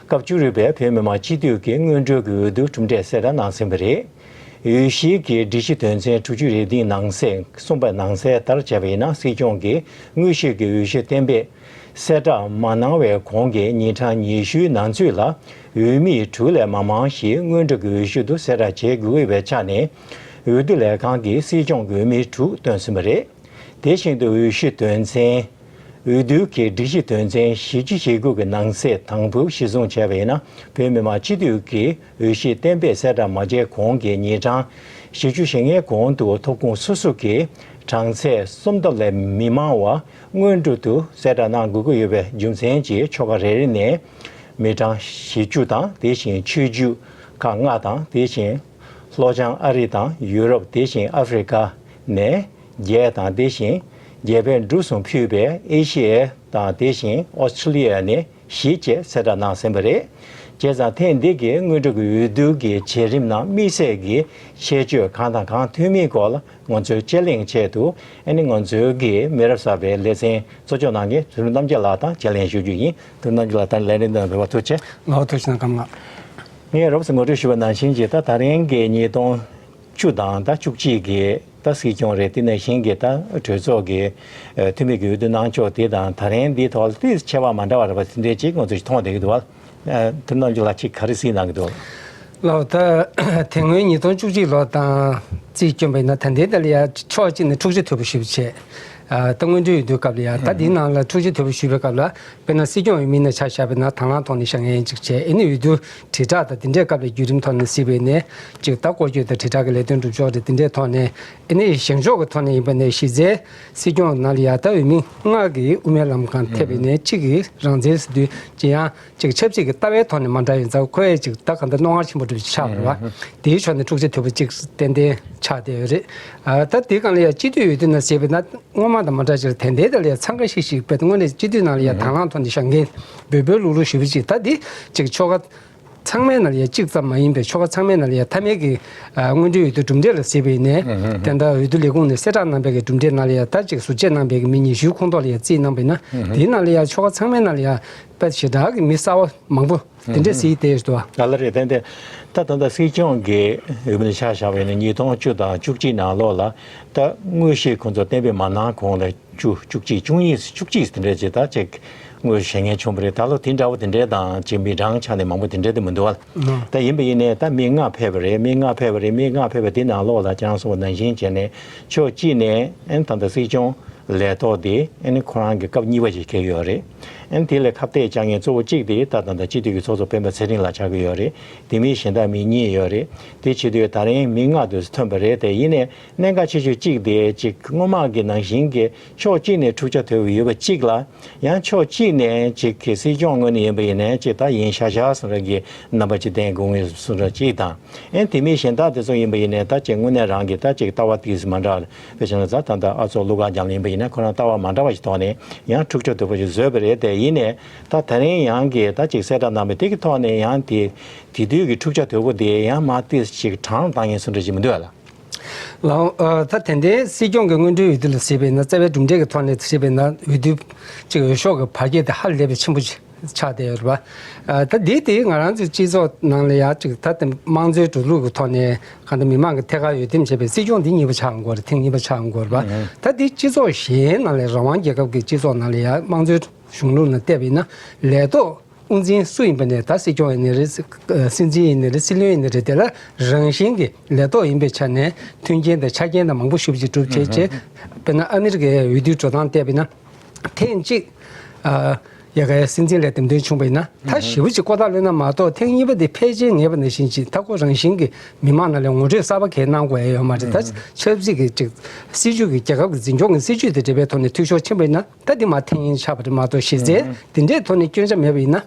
སྐབས་བཅུ་དྲུག་པའི་བོད་མི་མང་སྤྱི་འཐུས་ཀྱི་སྔོན་འགྲོ་གི་འོས་བསྡུ་གྲུབ་འབྲས་གསལ་བསྒྲགས་གནང་ཟིན་པ་རེད། འོས་གཞིའི་གི་སྒྲིག་གཞི་དོན་ཚན་དྲུག་ཅུ་རེ་བདུན་ནང་གསེས་གསུངས་པ་ནང་གསལ་ལྟར་བྱས་པ་ཡིན་ན། སྲིད་སྐྱོང་གི་དངོས་གཞིའི་གི་འོས་གཞི་གཏན་འབེབས་གསལ་བསྒྲགས་མ་གནང་བའི་གོང་གི་ཉིན་གྲངས་ཉི་ཤུའི་ནང་ཚུད་ལ་འོས་མི་དྲུག་ལས་མ་མང་ཞིག་སྔོན་འགྲོ་གི་འོས་གཞི་དུ་གསལ་བསྒྲགས་བྱེད་དགོས་པའི་ཆ་ནས། འོས་བསྡུ་ལས་ཁང་གིས་སྲིད་སྐྱོང་གི་འོས་མི་དྲུག་བཏོན་ཟིན་པ་རེད། དེ་བཞིན་དུ་འོས་གཞི་དོན་ཚན། འོས་བསྡུའི་གི་སྒྲིག་གཞི་དོན་ཚན་བཞི་བཅུ་ཞེ་དགུ་གི་ནང་གསེས་དང་པོ་གཞིར་བཟུང་བྱས་པ་ཡིན་ན། བོད་མི་མང་སྤྱི་འཐུས་ཀྱི་འོས་གཞི་གཏན་འབེབས་གསལ་བསྒྲགས་མ་བྱས་གོང་གི་ཉིན་གྲངས་བཞི་བཅུ་ཞེ་ལྔའི་གོང་དུ་ཐོབ་ཁུངས་སོ་སོ་གི་གྲངས་ཚད་གསུམ་ལྡབ་ལས་མི་མང་བ་སྔོན་འགྲོ་དུ་གསལ་བསྒྲགས་གནང་དགོས་ཀྱི་ཡོད་པའི་རྒྱུ་མཚན་གྱིས། ཆོལ་ཁ་རེ་རེ་ནས་མི་གྲངས་བཞི་བཅུ་དང་། དེ་བཞིན་ཆོས་བརྒྱུད་ཁག་ལྔ་དང་། དེ་བཞིན་ལྷོ་བྱང་ཨ་རི་དང་ཡུ་རོབ། དེ་བཞིན་ཨ་ཧྥེ་རི་ཀ་ནས་བརྒྱད་དང་། དེ་བཞིན་རྒྱལ་པོའི་འབྲུ་གསུམ་ཕུད་པའི་ཨེ་ཤི་ཡ་དང་། དེ་བཞིན་ཨོ་སི་ཁྲི་ལི་ཡ་ནས་བཞི་བཅས་གསལ་བསྒྲགས་གནང་ཟིན་པ་རེད། བྱས་ཙང་ཐེངས་འདི་གའི་སྔོན་འགྲོ་གི་འོས་བསྡུ་གི་བྱེད་རིམ་ནང་དམིགས་བསལ་གྱི་ཁྱད་ཆོས་གང་དང་གང་ཐོན་མིན་སྐོར་ལ་ང་ཚོའི་དཔྱད་གླེང་ཆེད་དུ། ཨ་ནི་ང་ཚོའི་གི་མི་རབས་གསར་པའི་ལེ་ཚན་གཙོ་སྐྱོང་གནང་མཁན་ཚུལ་ཁྲིམས་རྣམ་རྒྱལ་ལགས་དང་དཔྱད་གླེང་ཞུ་རྒྱུ་ཡིན། ཚུལ་ཁྲིམས་རྣམ་རྒྱལ་ལགས། ད་ལས་རིམ་དང་འབྲེལ་བ་ཐུགས་རྗེ་ཆེ། ང་ཐུགས་རྗེ་གནང་། ཀརྨ་ལགས། ངས་རོབ་ཙམ་ངོ་སྤྲོད་ཞུས་པ་ནང་བཞིན་གྱི། ད་ད་རིང་གི་ཉིས་སྟོང་བཅུ་དང་ད་བཅུ་གཅིག་གི་ད་སྲིད་སྐྱོང་རེད། དེ་ནང་བཞིན་གྱི་ད་གྲོས་ཚོགས་ཀྱི་འཐུས་མི་གི་འོས་བསྡུ་གནང་ཕྱོགས་དེ་དང་ད་རིང་འདིའི་ཐོག་ལ་ཏོག་ཙམ་ཁྱད་པར་མ་འདྲ་བ་རེད་པ། དེ་འདྲའི་ཅིག་ང་ཚོས་མཐོང་བསྡད་ཀྱི་འདུག་བ། ཚུལ་ཁྲིམས་རྣམ་རྒྱལ་ལགས་ཅིག་ག་རེ་གཟིགས་གནང་གི་འདུག། ལགས། ད་དེ་སྔོན་ཉིས་སྟོང་བཅུ་གཅིག་ལོ་དང་རྩིས་བསྐྱོན་པ་ཡིན་ན། ད་ལྟའི་ད་ལ་ཡ་ཕྱོགས་གཅིག་ནས་འཁྲུག་ཆ་དོད་པོ་ཞེ་པོ་བྱས། ད་སྔོན་འགྲོའི་འོས་བསྡུའི་སྐབས་ལ་ཡ། ད་འདིའི་ནང་ལ་འཁྲུག་ཆ་དོད་པོ་ཞེ་པོའི་སྐབས་ལ། དཔེར་ན་སྲིད་སྐྱོང་འོས་མིའི་ནང་ཆ་བཞག་པ་ཡིན་ན། དང་བླངས་ཐོག་ནས་བཞེངས་མཁན་ཅིག་བྱས། ཨ་ནི་འོས་བསྡུ་དྲིལ་བསྒྲགས་དང་དེ་འདྲའི་སྐབས་ལ་བརྒྱུད་རིམ་ཐོག་ནས་གཟིགས་པ་ཡིན་ན། ཅིག་ད་སྐོར་སྐྱོད་དང་དྲིལ་བསྒྲགས་ཀྱི་ལས་དོན་སྒྲུབ་ཕྱོགས་རེད། དེ་འདྲའི་ཐོག་ནས། ཨ་ནི་བཞེངས་ཕྱོགས་ཀྱི་ཐོག་ནས་ཡིན་པ་ནས། གཞི་རྩའི་སྲིད་སྐྱོང་ནང་ལ་ཡ་ད་འོས་མི་ལྔ་གིས་དབུ་མའི་ལམ་སྒང་ཐེབས་པ་ཡིན་ན། གཅིག་གིས་རང་བཙན་ཟེར་དུས་ཅི་ཡང་ཅིག་ཆབ་སྲིད་ཀྱི་ལྟ་བའི་ཐོག་ནས་མ་འདྲ་ཡིན་ཙང་། ཁོ་ཡ་ཅིག་ད་ག་འདྲ་རྣོ་ངར་ཆེན་པོ་འགྲུབ་ཅིག་ཆགས་པ་རེད་བ། དེའི་ཕྱོགས་ནས་འཁྲུག་ཆ་དོད་པོ་ཅིག་ཏན་ཏན་ཆགས་བསྡད་ཡོད་རེད། ཨ། ད་དེའི་སྒང་ལ་ཡ་སྤྱི་འཐུས་འོས་བསྡུ་ནང་བྱས་པ་ཡིན་ན། སྔོན་མ་དང་མ་འདྲ་ཅིག་ལ་དེ་འདྲའི་ད་ལ་ཡ་འཚང་ཁ་ཤིག་ཤིག་དཔེ་དངོས་གནས་སྤྱི་འཐུས་ནང་ལ་ཡ་དང་བླངས་ཐོག་ནས་བཞེངས་མཁན་འབོལ་འབོལ་ལུག་ལུག་ཞེ་པོ་ཅིག། ད་འདི་ཅིག་ཆོལ་ཁ་ཚང་མའི་ནང་ལ་ཡ་གཅིག་ཙམ་མ་ཡིན་པའི། ཆོལ་ཁ་ཚང་མའི་ནང་ལ་ཡ་མཐའ་མའི་གི། ཨ། སྔོན་འགྲོའི་འོས་བསྡུ་གྲུབ་འབྲས་ལ་གཟིགས་པ་ཡིན་ན། ཨུ་ཧུམ། དེ་འདྲ་འོས་བསྡུ་ལས་ཁུངས་ནས་གསལ་བསྒྲགས་གནང་པའི་གི་གྲུབ་འབྲས་ནང་ལ་ཡ། ད་ཅིག་ཟུར་བཅད་གནང་པའི་གི་མི་ཉི་ཤུའི་ཁོངས་གཏོགས་ལ་ཡ་རྩིས་གནང་པ་ཡིན་ན། ཨུ་ཧུམ། དེའི་ནང་ལ་ཡ་ཆོལ་ཁ་ཚང་མའི་ནང་ལ་ཡ་དཔེ་ཞེ་དྲག་གི་མི་གསར་བ་མང་པོ་དེ་འདྲ་གཟིགས་བསྡད་ཡོད་དོ། ལགས་ལགས་རེད། ཏན་ཏན་ད་ད་ལྟ་སྲིད་སྐྱོང་གི་འོས་མི་ལ་ཆ་བཞག་པ་ཡིན་ན། ཉིས་སྟོང་བཅུ་དང་བཅུ་གཅིག་ནང་ལོགས་ལ་ད་དངོས་གཞི་ཁོང་ཚོ་གཏན་འབེབས་མ་གནང་གོང་ལ། བཅུ། བཅུ་གཅིག། བཅུ་གཉིས། བཅུ་གཅིག་དེ་འདྲ་ཅིག་ད་ཅིག་དངོས་བཞེངས་མཁན་བྱུང་བ་རེད། ད་ལོ་དེ་འདྲ་བོ་དེ་འདྲ་དང་ཅིག་མི་གྲངས་ཆ་ནས་མང་པོ་དེ་འདྲ་དེ་མི་འདུག་བ། ད་ཡིན་པ་ཡིན་ནའི་ད་མི་ལྔ་ཕེབས་པ་རེད། མི་ལྔ་ཕེབས་པ་རེད། མི་ལྔ་ཕེབས་པ་དེ་ནང་ལོགས་ལ་ཁྱེད་རང་གསུངས་པ་ནང་བཞིན་བྱས་ནས། ཕྱོགས་གཅིག་ནས་ཨ་ནི་ད་ལྟ་སྲིད་སྐྱོང་ལས་ཐོག་དེ་ཨ་ནི་ཁོ་རང་གི་སྐབས་གཉིས་པ་ཅིག་འཁེལ་ཡོད་རེད། ཨ་ནི་དེ་ལ་ཁ་གཏད་བཅག་མཁན་གཙོ་བོ་གཅིག་དེ་ད་ད་ལྟ་སྤྱི་འཐུས་ཀྱི་ཚོགས་གཙོ་སྤེན་པ་ཚེ་རིང་ལགས་ཆགས་ཀྱི་ཡོད་རེད། དེ་མིན་གཞན་དག་མི་གཉིས་ཡོད་རེད། དེ་བྱེད་དུས་ད་རིང་མི་ལྔ་དེ་ཐོན་པ་རེད། དེ་ཡིན་ནའི་གནད་འགག་ཆེ་ཤོས་གཅིག་དེ་ཅིག་སྔོན་མ་གི་ནང་བཞིན་གྱི་ཕྱོགས་གཅིག་ནས་འཁྲུག་ཆ་དོད་པོ་ཡོད་པ་གཅིག་ལ། ཡང་ཕྱོགས་གཅིག་ནས་ཅིག་གི་སྲིད་སྐྱོང་ངོས་ནས་ཡིན་པ་ཡིན་ནའི་ཅིག་ད་ཡིན་ཤག་ཤག་བཟོ་འདྲ་གི་རྣམ་པ་ཅིག་བསྟན་དགོས་ངེས་བཟོ་འདྲ་གཅིག་དང་། ཨེ་དེ་མིན་གཞན་དག་དེ་ཚོ་ཡིན་པ་ཡིན་ནའི་ད་ཅིག་དངོས་གནས་རང་གི་ད་ཅིག་ལྟ་བ་ཏོག་ཙམ་མ་འདྲ་བ། དཔེ་བྱས་ན་ད་ད་ལྟ་ཨ་ཚོགས་ཀླུ་དགའ་རྒྱལ་ཡིན་པ་ཡིན་ན། ཁོ་རང་ལྟ་བ་མ་འདྲ་བ་ཞིག་ཐོག་ནས་ཡང་འཁྲུག་ཆ་དོད་པོ་ཞིག་བཟོས་པ་རེད། དེ་ཡིན་ནའི་ད་ད་རིང་ཡང་གི་ད་ཅིག་གསལ་བསྒྲགས་གནང་བའི་དེ་གི་ཐོག་ནས་ཡང་དེ་དེ་དུས་ཀྱི་འཁྲུག་ཆ་དོད་པོ་དེ་ཡང་མར་ཏོག་ཙམ་ཅིག་གྲངས་བཏང་མཁན་བཟོ་འདྲ་ཞིག་མི་འདུག་ཨ་ལགས། ལགས། ཨ། ད་དེ་འདྲའི་སྲིད་སྐྱོང་གི་སྔོན་འགྲོའི་འོས་བསྡུ་ལ་གཟིགས་པ་ཡིན་ན། རྩ་བའི་གྲུབ་འབྲས་ཀྱི་ཐོག་ནས་གཟིགས་པ་ཡིན་ན། འོས་བསྡུ་ཅིག་འོས་ཤོག་གི་བར་ཁྱད་དེ་ཧ་ལས་པའི་ཆེན་པོ་ཅིག་ཆགས་བསྡད་ཡོད་རེད་པ། ཨ། ད་འདི་དེ་ང་རང་ཚོའི་སྤྱི་ཚོགས་ནང་ལ་ཡ་ཅིག་ད་དེ་དམངས་གཙོའི་འགྲོ་ལུགས་ཀྱི་ཐོག་ནས་གང་ལྟར་མི་མང་གིས་ཐད་ཀར་འོས་འདེམས་བྱས་པའི་སྲིད་སྐྱོང་འདི་གཉིས་པ་ཆགས་ཡོང་གི་ཡོད་རེད། ཐེངས་གཉིས་པ་ཆགས་ཡོང་གི་ཡོད་རེད་པ། ཨང་། ད་འདི་སྤྱི་ཚོགས་གཞན་ནང་ལས་རང་དབང་རྒྱལ་ཁབ་ཀྱི་སྤྱི་ཚོགས་ནང་ལ་ཡ་དམངས་གཙོའི་གཞུང་ལུགས་ནང་བལྟས་པ་ཡིན་ན། ལས་ཐོག་དབུ་འཛིན་སུ་ཡིན་པ་ནས། ད་སྲིད་སྐྱོང་ཡིན་ནའི་རེད། སྲིད་འཛིན་ཡིན་ནའི་རེད། སྲིད་བློན་ཡིན་ནའི་རེད། དེ་ལ་རང་བཞིན་གྱི་ལས་ཐོག་ཡིན་པའི་ཆ་ནས་མཐུན་རྐྱེན་དང་ཆ་རྐྱེན་དང་མང་པོ་ཞེ་པོ་ཅིག་གྲུབ་བྱས་བྱས། དཔེར་ན་ཨ་མི་རི་ཀའི་འོས་བསྡུའི་འགྲོ་སྟངས་བལྟས་པ་ཡིན་ན། ཐེངས་གཅིག་ཨ། ཡ་གའི་སྲིད་འཛིན་ལ་འདེམས་ཐོན་བྱུང་བ་ཡིན་ན། ད་ཞེ་པོ་ཅིག་ཀོ་ཐག་ལོན་ན་མ་གཏོགས། ཐེངས་གཉིས་པ་དེ་ཕལ་ཆེར་ངེས་པ་ནང་བཞིན་ཅིག་ད་ཁོ་རང་བཞིན་གྱི་མི་མང་ནང་ལ་ངོ་སྤྲོད་གསར་པ་གང་ཡང་གནང་དགོས་ཡ་ཡོད་མ་རེད། ད་ཆབ་སྲིད་ཀྱི་ཅིག་སྲིད་ཇུས་ཀྱི་རྒྱལ་ཁབ་ཀྱི་འཛིན་སྐྱོང་གི་སྲིད་ཇུས་དེ་འབྲེལ་བའི་ཐོག་ནས་འཐུས་ཤོར་ཕྱིན་པ་ཡིན་ན། ད་འདི་མར་འཐེན་ཡིན་ཆགས་པ་རེད་མ་གཏོགས། གཞི་རྩའི་དེ་འདྲའི་ཐོག་ནས་སྐྱོན་ཆ་མེད་པ་ཡིན་ན།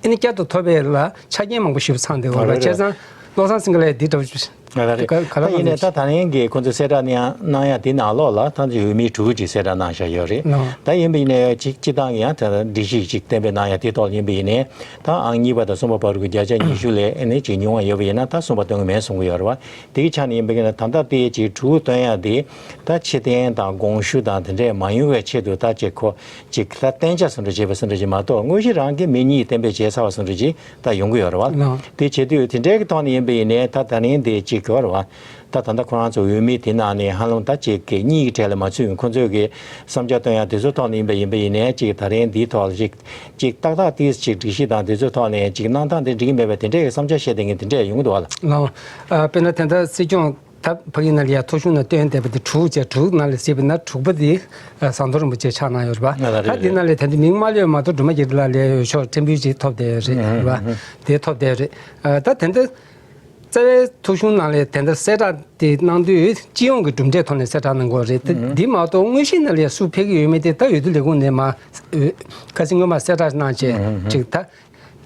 ཨ་ནི་བསྐྱར་དུ་ཐོབ་པའི་ལ་ཆ་རྐྱེན་མང་པོ་ཞིག་ཚང་བསྡད་ཡོད་རེད། བྱས་ཙང་བློ་བཟང་སེང་གེ་ལགས་འདི་འདྲ་བོ་ ང་ལ་རེད། ག་ག་ལ་ད་ཡིན་ནའི་ད་ད་རིང་གི་ཁོང་ཚོས་གསལ་བསྒྲགས་གནང་གནང་ཡ་དེ་ནང་ལོགས་ལ་ད་འོས་མི་དྲུག་ཅིག་གསལ་བསྒྲགས་གནང་བཞག་ཡོད་རེད། ལགས། ད་ཡིན་པ་ཡིན་ནའི་ཅིག་སྤྱི་བཏང་གི་ཡང་ད་སྒྲིག་གཞི་ཅིག་གཏན་འབེབས་གནང་ཡ་དེ་ཐོག་ཡིན་པ་ཡིན་ནའི་ད་ཨང་གཉིས་པ་དང་གསུམ་པ་བར་གྱི་བརྒྱ་ཆ་ཉི་ཤུ་ལས་ཨ་ནི་ཅིག་ཉུང་བ་ཡོད་པ་ཡིན་ན་ད་གསུམ་པ་བཏོན་གི་མེད་གསུང་གི་ཡོད་རེད་བ། དེ་གི་ཆ་ནས་ཡིན་པ་ཡིན་ན་ད་ལྟ་དེ་དྲུག་བཏོན་ཡ་དེ་ད་ཕྱིར་འཐེན་དང་དགོངས་ཞུ་དང་དེ་འདྲས་མ་ཡོང་བའི་ཆེད་དུ་ད་ཅིག་ཁོ་ཅིག་ད་གཏན་འཇགས་སུ་འགྲོ་བྱས་པ་སུ་འགྲོ་བྱས་མ་གཏོགས་དངོས་གཞི་རང་གི་མི་གཉིས་གཏན་འབེབས་བྱས་ཚར་བ་སུ་འགྲོ་བྱས། ད་ཡོང་གི་ཡོད་རེད་བ། ལགས། དེ་བྱེད་དུས་དེ་འདྲའི་གི་ཐོག་ནས་ཡིན་པ་ཡིན་ནའི་ད་ད་རིང་དེ་གཅིག་གི་ཡོད་རེད་བ། ད་ད་ལྟ་ཁོ་རང་ཚོ་འོས་མི་དེ་ནང་ནས་ཧ་ལམ་ད་གཅིག་གི་གཉིས་ཀྱི་གྲས་ལ་མ་ཚུད་ཁོ་ཚོས་གི་བསམ་འཆར་བཏོན་ཡ་དེ་ཚོ་ཐོག་ནས་ཡིན་པ་ཡིན་པ་ཡིན་ནའི་གཅིག་ད་རིང་འདིའི་ཐོག་ལ་གཅིག་གཅིག་ཏག་ཏག་ཏིས་གཅིག་སྒྲིག་གཞི་དང་དེ་ཚོ་ཐོག་ནས་གཅིག་གནང་སྟངས་དེ་འགྲིག་གི་མེད་པའི་དེ་འདྲའི་གི་བསམ་འཆར་བཤད་བསྡད་མཁན་དེ་འདྲས་ཡོང་གི་འདུག་བ་ལ། ལགས། ཨ། དཔེར་ན་དེ་འདྲ་སྲིད་སྐྱོང་ད་ཕ་གི་ནང་ལ་ཡ་ཐོ་གཞུང་ནང་བཏོན་བསྡད་པ་དེ་དྲུག་བྱས་དྲུག་ནང་ལ་བྱས་པ་ན་དྲུག་པ་དེ་ཟམ་གདོང་རིན་པོ་ཆེ་ཆགས་གནང་ཡོད་རེད་པ། ང་ལ་རེད་ད་དེ་རེད། ནང་ལ་དེ་འདྲ་མིང་མ་ལོན་མ་གཏོགས་སྒྲོལ་མ་རྒྱ་རི་ལགས་ལ་འོས་ཤོག་ཕྲན་བུ་ཅིག་ཐོབ་བསྡད་ཡོད་རེད་རེད་པ། དེ་ཐོབ་བསྡད་ཡོད་རེད། ཨ། ད་དེ་འདྲ་རྩ་བའི་ཐོ་གཞུང་ནང་ལ་དེ་འདྲ་གསལ་བསྒྲགས་དེ་གནང་དུས་སྤྱི་ཡོངས་ཀྱི་གྲུབ་འབྲས་ཐོག་ནས་གསལ་བསྒྲགས་གནང་དགོས་རེད་དེ། འདི་མ་གཏོགས་དངོས་གཞི་ནང་ལ་ཡ་སུ་ཕེབས་ཀྱི་ཡོད་མེད་དེ་ད་འོས་བསྡུ་ལས་ཁུངས་ནས་མར་ཁ་སང་སྔོན་མ་གསལ་བསྒྲགས་གནང་བྱས་ཅིག་ད།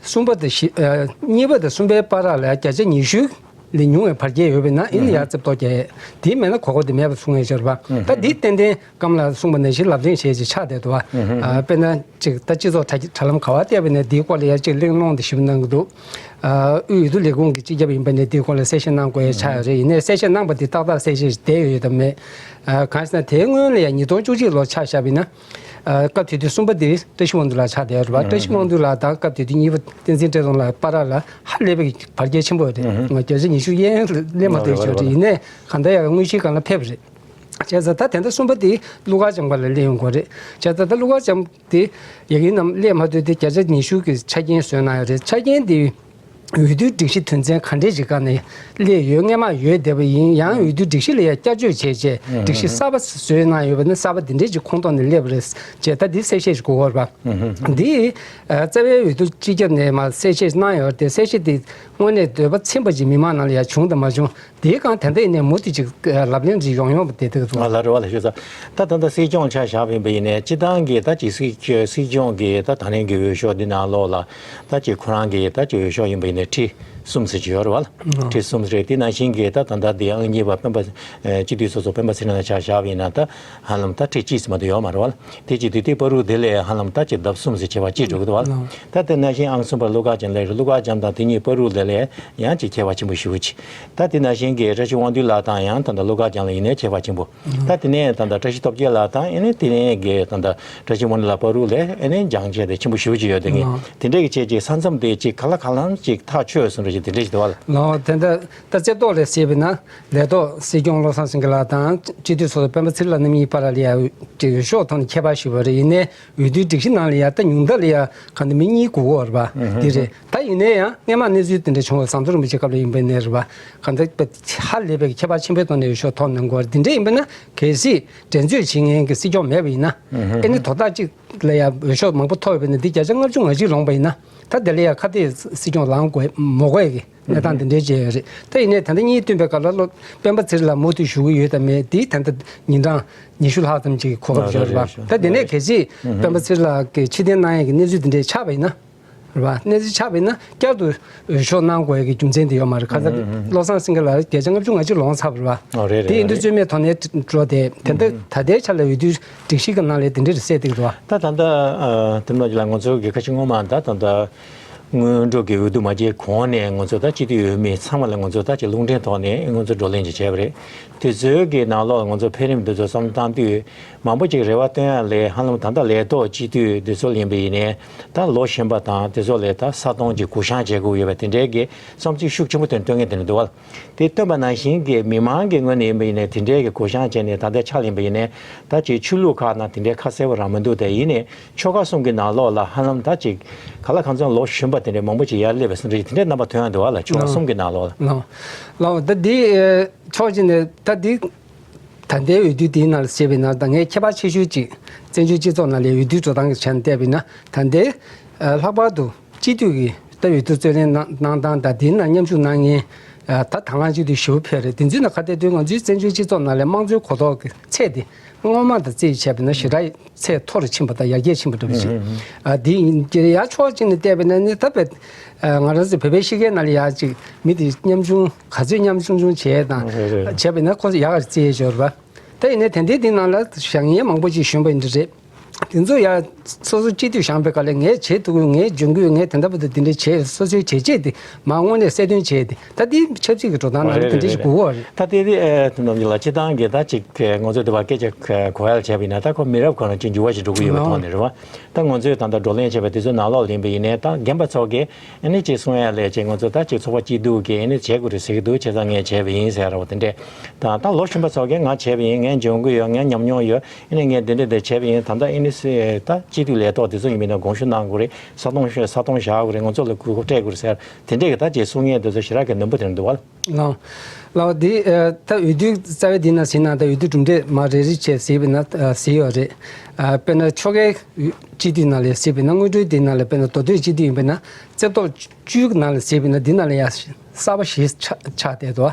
གསུམ་པ་དང་བཞི། ཨ། གཉིས་པ་དང་གསུམ་པའི་བར་ལ་བརྒྱ་ཆ་ཉི་ཤུ་ལས་ཉུང་བའི་བར་ཁྱད་ཡོད་པས་ན་ཨེ་ནི་ཡར་རྩེ་ཏོག་རྒྱག་ཡས། དེ་མེད་ན་གོ་སྐབས་དེ་མེད་པ་གསུང་ཡས་ཤོར་བ། ད་འདི་ཏན་ཏན་སྐམ་ལ་གསུངས་པ་ནང་བཞིན་ལབ་གླེང་བྱས་ཅིག་ཆགས་བསྡད་འདུག་བ། ཨ། དཔེར་ན་ཅིག་ད་སྤྱི་ཚོགས་དྲ་དྲ་ལམ་ག་བ་བལྟས་པ་ནས་འདིའི་སྐོར་ལ་ཡར་ཅིག་གླེང་སློང་དེ་ཞིབ་གནང་གི་འདུག་ཨ། དབུས་འོས་བསྡུ་ལས་ཁུངས་ཀྱི་སྤྱི་ཁྱབ་ཡིན་པ་ནས་འདིའི་སྐོར་ལ་གསལ་བཤད་གནང་དགོས་ཡས་ཆགས་ཡོད་རེད། ཡིན་ནའི་གསལ་བཤད་གནང་པ་འདི་ཏག་ཏག་གསལ་བཤད་བསྡད་ཡོད་ཡོད་དམ་མེད། ཨ། གང་ཞེ་ན་དེའི་སྔོན་ལ་ཡང་ཉིས་སྟོང་བཅུ་གཅིག་ལོར་ཆ་བཞག་པ་ཡིན་ན། ཨ། སྐབས་དེ་དུས་གསུམ་པ་དེ་བཀྲ་ཤིས་དབང་འདུས་ལགས་ཆགས་བསྡད་ཡོད་རེད་པ། བཀྲ་ཤིས་དབང་འདུས་ལགས་དང་སྐབས་དེ་དུས་གཉིས་པ་བསྟན་འཛིན་བཀྲས་མཐོང་ལགས་བར་ལ་ཧ་ལས་པའི་བར་ཁྱད་ཆེན་པོ་རེད། ང་བརྒྱ་ཆ་ཉི་ཤུ་ཡན་སླེབས་མ་ཐུབ་ཀྱི་ཡོད་རེད། ཡིན་ནའི་གང་ལྟར་ཡང་དངོས་གཞིའི་སྒང་ལ་ཕེབས་རེད། བྱས་ཙང་ད་དེ་འདྲ་གསུམ་པ་དེ་ཀླུ་མཁར་བྱམས་པ་ལ་སླེབས་ཡོང་དགོས་རེད། བྱས་ཙང་ད་ཀླུ་མཁར་བྱམས་དེ་ཡ་གིའི་ནང་སླེབས་མ་ཐུབ་དེ་བརྒྱ་ཆ་ཉི་ཤུ་གི་ཆ་རྐྱེན་བཟོས་གནང་ཡོད་རེད། ཆ་རྐྱེན་དེ། འོས་བསྡུའི་སྒྲིག་གཞི་དོན་ཚན་ག་འདྲས་ཅིག་སྒང་ནས་སླེབས་ཡོད། སྔོན་མ་ཡོད་བསྡད་པ་ཡིན། ཡང་འོས་བསྡུའི་སྒྲིག་གཞི་ལ་ཡང་བསྐྱར་བཅོས་བྱས་རྗེས་སྒྲིག་གཞི་གསར་པ་བཟོས་གནང་ཡོད་པ་ནི་གསར་པ་འདི་འདྲས་ཅིག་ཁོངས་གཏོགས་ནས་སླེབས་པ་རེད་ཅེས་ད་འདི་གསལ་བཤད་ཅིག་དགོས་ཀྱི་ཡོད་རེད་པ། འདི། ཨ། རྩ་བའི་འོས་བསྡུ་སྤྱི་ཁྱབ་ནས་མར་གསལ་བཤད་གནང་ཡོད་རེད་དེ། གསལ་བཤད་དེ་དངོས་གནས་འདོད་པ་ཚིམ་པ་ཅིག་མི་མང་ནང་ལ་ཡང་བྱུང་དང་མ་བྱུང་། དེའི་སྒང་དེ་འདྲ་ཡིན་ནའི་མུ་མཐུད་ཅིག་ལབ་གླེང་ཅིག་ཡོང་ཡོང་བ་དེ་འདུག་ང་ལ་རེ་བ་ལ་ཞུ་ས། ད་ད་ལྟ་སྲིད་སྐྱོང་ཆ་བཞག་པ་ཡིན་པ་ཡིན་ནའི་སྤྱི་བཏང་གི་ད་ཅིག་སྲིད་སྲིད་སྐྱོང་གི་ད་ད་རིང་གི་འོས་ཤོག་འདི་ནང་ལོགས་ལ་ད་ཅིག་ཁོ་རང་གི་ད་ཅིག་འོས་ཤོག་ཡིན་པ་ཡིན་ནའི་ཁྲི་གསུམ་ཟེར་གྱི་ཡོད་རེད་བ་ལ། ཁྲི་གསུམ་རེད། དེ་ནང་བཞིན་གྱི་ད་ད་ལྟ་འདི་ཨང་གཉིས་པ་སྤེན་པ། ཨེ། སྤྱི་འཐུས་ཚོགས་གཙོ་སྤེན་པ་ཚེ་རིང་ལ་ཆ་བཞག་པ་ཡིན་ན་ད་ཧ་ལམ་ད་ཁྲི་གཅིག་ཙམ་མ་གཏོགས་ཡོད་མ་རེད་བ་ལ། དེ་གཅིག་དུས་དེ་བར་དུ་དེ་ལས་ཧ་ལམ་ད་ཅིག་ལྡབ་གསུམ་ཟེར་བྱས་པ་གཅིག་འགྲོ་གི་འདུག་བ་ལ། ད་དེ་ནང་བཞིན་ཨང་གསུམ་པར་ཀླུ་མཁར་བྱམས་ལ་རེད། ཀླུ་མཁར་བྱམས་དང་དེ་གཉིས་བར་དུ་དེ་ལས་ཡང་ཅིག་ཁྱད་པར་ཆེན་པོ་ཞེ་པོ་ཅིག་ད་དེ་ནང་བཞིན་གྱི་བཀྲ་ཤིས་དབང་འདུས་ལགས་དང་ཡང་ད་ལྟ་ཀླུ་མཁར་བྱམས་ལ་ཡིན་ནའི་ཁྱད་པར་ཆེན་པོ། ད་དེ་ནས་ད་ལྟ་བཀྲ་ཤིས་སྟོབས་རྒྱལ་ལགས་དང་ཨེ་ནས་དེ་ནས་གི་ད་ལྟ་བཀྲ་ཤིས་དབང་འདུས་ལགས་བར་དུ་ལས་ཨེ་ནས་འགྱངས་ཆད་དེ་ཆེན་པོ་ཞེ་པོ་ཅིག་ཡོད། དེ་ངས་དེ་འདྲས་ཀྱི་བྱས་ཅིག་ས་མཚམས་དེ་ཅིག་ག་ལ་གང་ལ་ཅིག་ཐག་ཆོད་སོང་རེད་ཅིག་དེ་འདྲས་ཅིག་འདུག་བ་ལ། ལའོ། དེ་འདྲ་ད་རྩེ་ཏོག་ལས་བཤད་པ་ཡིན་ན་ལས་ཐོག་སྲིད་སྐྱོང་བློ་བཟང་སེང་གེ་ལགས་དང་སྤྱི་འཐུས་ཚོགས་གཙོ་སྤེན་པ་ཚེ་རིང་ལགས་རྣམ་གཉིས་བར་ལ་ཡ་འོས་ཤོག་ཐོག་ནས་ཁྱད་པར་ཞིག་ཡོད་རེད། ཡིན་ནའི་འོས་བསྡུའི་སྒྲིག་གཞི་ནང་ལ་ཡ་ད་ཉུང་མཐའ་ལ་ཡ་གང་ལྟར་མི་གཉིས་དགོས་ཀྱི་ཡོད་རེད་པ། དེ་རེད། ད་ཡིན་ནའི་ཡང་སྔོན་མ་གནས་ཚུལ་དེ་འདྲ་བྱུང་བ་ཟམ་གདོང་རིན་པོ་ཆེ་སྐབས་ལ་ཡིན་པ་ཡིན་ནའི་རེད་པ། གང་ལྟར་ཧ་ལས་པའི་ཁྱད་པར་ཆེན་པོའི་ཐོག་ནས་འོས་ཤོག་ཐོབ་གནང་དགོས་རེད། དེ་འདྲ་ཡིན་པ་ན་གལ་སྲིད་འགྲན་རྩོད་བྱེད་མཁན་གྱི་སྲིད་སྐྱོང་མེད་པ་ཡིན་ན་ཨེ་ནི་དོ་བདག་གཅིག་ལ་ཡ་འོས་ཤོག་མང་པོ་ཐོབ་ཡོད་པ་ཡིན་ན་འདི་བརྒྱ་ཆ་ལྔ་བཅུ་ང་གཅིག་ལོངས་པ་ཡིན་ན་ད་དེ་ལ་ཡ་ཁ་གཏད་སྲིད་སྐྱོང་ལངས་དགོས་མ་དགོས་ཀྱི་གནས་སྟངས་དེ་འདྲའི་བྱས་ཡོད་རེད། ད་ཡིན་ནའི་ད་ལྟ་གཉིས་བསྟུན་པའི་སྐབས་ལ་སྤེན་པ་ཚེ་རིང་ལགས་མུ་མཐུད་བཞུགས་ཀྱི་ཡོད་དམ་མེད་དེ་ད་ལྟ་ཉིན་གྲངས་ཉི་ཤུ་ལྷག་ཙམ་ཅིག་གོ་སྐབས་ཡོད་རེད་པ། ད་དེ་ནས་གལ་སྲིད་སྤེན་པ་ཚེ་རིང་ལགས་ཀྱིས་ཕྱིར་འཐེན་གནང་ཡས་ཀྱི་གནས་ཚུལ་དེ་འདྲ་ཆགས་པ་ཡིན་ན། རེད་པ། གནས་ཚུལ་ཆགས་པ་ཡིན་ན་བསྐྱར་དུ་འོས་ཤོག་གནང་དགོས་ཀྱི་རྒྱུ་མཚན་དེ་ཡོད་མ་རེད། ཁ་སང་བློ་བཟང་སེང་གེ་ལགས་བརྒྱ་ཆ་ལྔ་བཅུ་ང་གཅིག་ལོངས་ཚར་བ་རེད་པ། ཨོ་རེད་རེད། དེ་ཡིན་དུས་རྩོད་མེད་ཐོག་ནས་འགྲོ་དེ་དེ་འདྲ་ད་ལྟའི་ཆ་ལ་འོས་བསྡུའི་སྒྲིག་གཞི་གི་ནང་ལ་དེ་འདྲ་རེད་གསལ་འདུག་རེད་པ། ད་ད་ལྟ་ཨ་དེ་མ་ལ་ང་ཚོ་གི་ཁ་ཤས་སྔོན་མ་ད་ད་ལྟ་སྔོན་འགྲོ་གི་འོས་བསྡུ་མ་བྱས་གོང་ནས་ང་ཚོ་ད་སྤྱི་འཐུས་འོས་མི་ཚང་མ་ལ་ང་ཚོ་ད་ཅིག་རླུང་འཕྲིན་ཐོག་ནས་ང་ཚོ་བགྲོ་གླེང་ཅིག་བྱས་པ་རེད། དེ་ཚོའི་གི་ནང་ལོགས་ང་ཚོ་འཕེལ་རིམ་འདི་ཚོ་བསམ་བློ་བཏང་དུས། མང་པོ་ཅིག་རེ་བ་བཏོན་ཡ་ལས་ཧ་ལམ་ད་ལྟ་ལས་ཐོག་སྤྱི་འཐུས་འདི་ཚོ་ཡིན་པ་ཡིན་ནའི་ད་ལོ་གཞོན་པ་དང་དེ་ཚོ་ལས་ད་ས་སྟོང་ཅིག་གུ་བཤངས་བྱེད་དགོས་ཡོད་པ་དེ་འདྲའི་གི་བསམ་ཚུལ་ཤུགས་ཆེན་པོ་དེ་བཏོན་མཁན་དེ་འདྲ་འདུག་བ། དེ་བཏོན་པ་ནང་བཞིན་གི་མི་མང་གི་ངོས་ནས་ཡིན་པ་ཡིན་ནའི་དེ་འདྲའི་གི་གུ་བཤངས་བྱས་ནས་ད་ལྟའི་ཆ་ལ་ཡིན་པ་ཡིན་ནའི་ད་ཅིག་ཆོས་ལུགས་ཁག་ནང་དེ་འདྲའི་ཁ་གསལ་པོ་རང་མི་འདུག་དེ་ཡིན་ནའི་ཆོལ་ཁ་གསུམ་གི་ནང་ལོགས་ལ་ཧ་ལམ་ད་ཅིག་ག་ལ་གང་འཚམ་ལོ་གཞོན་པ་དེ་འདྲའི་མང་པོ་ཅིག་ཡར་སླེབས་པའི་བཟོ་འདྲ་ཅིག་དེ་འདྲའི་རྣམ་པ་ཐོན་ཡ་འདུག་བ་ལ། ཆོལ་ཁ་གསུམ་གི་ནང་ལོགས་ལ། ལགས་ལགས། ད་འདི་ཕྱོགས་གཅིག་ནས་ད་འདི། ད་ལྟའི་འོས་བསྡུ་འདིའི་ནང་ལ་བྱས་པ་ཡིན་ན་ད་ངས་ཁྱད་པར་ཆེ་ཤོས་ཅིག་བཙན་བྱོལ་སྤྱི་ཚོགས་ནང་ལ་འོས་བསྡུའི་འགྲོ་སྟངས་ཀྱི་ཆ་ནས་བལྟས་པ་ཡིན་ན་ད་ལྟའི་ལྷག་པར་དུ་སྤྱི་འཐུས་ཀྱི་ད་འོས་བསྡུ་རྩོད་ལེན་གནང་གནང་སྟངས་དང་དེའི་ནང་མཉམ་ཞུགས་གནང་མཁན་ ད་དང་བླངས་སྤྱི་འཐུས་ཞེ་པོ་ཕེབས་རེད། དེ་ཚོའི་ནང་ཁ་གཏད་དུས་ང་ཚོའི་བཙན་བྱོལ་སྤྱི་ཚོགས་ནང་ལ་དམངས་གཙོའི་གོ་རྟོགས་ཀྱི་ཚད་དེ་སྔོན་མ་དང་རྩིས་བྱས་པ་ན་ཞེ་དྲག་ཚད་མཐོ་རུ་ཕྱིན་པ་དང་ཡར་རྒྱས་ཕྱིན་པ་འདྲ་པོ་ཞིག་ཨ་དེ་ཡིན་གྱི་རེད། ཡར་ཕྱོགས་གཅིག་ནས་བལྟས་པ་ན་ནི་ད་བས་ང་རང་ཚོ་བོད་པའི་གཤིས་ཀའི་ནང་ལ་ཡར་ཅིག་མི་དེ་ཉམ་ཆུང་ག་ཚོད་ཉམ་ཆུང་ཆུང་བྱས་དང་རེད་རེད། བྱས་པ་ན་ཁོ་ཚོ་ཡག་ག་རྩིས་ཡས་ཡོད་རེད་པ། ད་ཡིན་ནའི་དེ་འདྲའི་འདི་ནང་ལ་བཞེངས་མཁན་མང་པོ་ཅིག་བཞུགས་པ་ཡིན་འདི་རེད། དེ་ཚོ་ཡང་སོ་སོ་སྤྱི་འཐུས་བཞེངས་པའི་སྐབས་ལ་ངས་བྱེད་ཐུབ་ཀྱི་ངས་འཇོན་གྱི་ངས་དེ་འདྲ་པོ་དང་དེ་འདྲ་བྱས་སོ་སོའི་བྱས་རྗེས་དེ་མར་དངོས་གནས་གསལ་སྟོན་བྱས་ཏེ་ད་དེ་ཆབ་སྲིད་ཀྱི་འགྲོ་སྟངས་ནང་ལ་དེ་འདྲ་ཞིག་དགོས་ཀྱི་རེད། ད་དེ་དེ་ཨེ་དེ་ནང་ལ་སྤྱི་བཏང་གི་ད་ཅིག་ང་ཚོས་དེ་བ་སྐད་ཆ་གོ་ཡག་བྱས་པ་ཡིན་ན་ད་ཁོ་མི་རབས་གང་ལ་ཅིག་འགྱུར་བ་ཞིག་འགྲོ་གི་ཡོད་པའི་ཐོག་ནས་རེད་བ། ད་ང་ཚོས་ད་ལྟ་བགྲོ་གླེང་བྱས་པ་དེ་ཚོའི་ནང་ལོགས་ལ་ཡིན་པ་ཡིན་ནའི་ད་རྒན་པ་ཚོ་གིས་ཨ་ནི་ཅིག་གསུང་ཡ་ལས་ཅིག་ང་ཚོ་ད་ཅིག་ཚོགས་པ་སྐྱིད་སྡུག་གིས་ཨ་ནི་བྱེད་དགོས་རེད་ཟེར་གྱི་འདུག་བྱས་ཙང་ངས་བྱས་པ་ཡིན་ཟེར་ར་བ་དེ་འདྲས་དང་ད་ལོ་གཞོན་པ་ཚོ་གིས་ང་བྱས་པ་ཡིན་ངས་འཇོན་གྱི་ཡོད་ངས་ཉམས་མྱོང་ཡོད་ཨ་ནི་ངས་འདི་འདྲས་འདི་བྱས་པ་ཡིན་ད་ལྟ་ཨ་ནི་སི་ད་སྤྱི་འཐུས་ལས་ཐོག་དེ་ཚོ་ཡིན་མིན་ན་དགོངས་ཞུ་གནང་དགོས་རེད་ས་སྟོང་ས་སྟོང་བཞག་དགོས་རེད་ང་ཚོ་ལ་གུས་བཀུར་སྤྲད་དགོས་རེད་ཟེར་དེ་འདྲས་ཀྱི་ད་ཅིག་གསུང་མཁན་དེ་ཚོ་ཞེ་དྲག་གི་ནོར་བུ་དེ་འདུག་བ། ལགས། ལགས་འདི་ཨ་ད་འོས་བསྡུའི་རྩ་བའི་འདི་ན་ཟིན་ན་ད་འོས་བསྡུ་གྲུབ་འབྲས་མ་རེ་རེ་བྱས་ཟིན་པ་ན་ཨ་ཟིན་ཡོད་རེད། ཨ་དཔེར་ན་ཆོལ་ཁའི་སྤྱི་འཐུས་ནང་ལ་ཟིན་པ་ན་དངོས་འབྲེལ་འདི་ནང་ལ་དཔེར་ན་མདོ་སྟོད་སྤྱི་འཐུས་ཡིན་པ་ན་རྩེ་ཐོག་བཅུའི་ནང་ལ་ཟིན་པ་ན་འདི་ནང་ལ་ཡང་གསར་པ་བཞི་ཆགས་ཆགས་བསྡད་འདུག་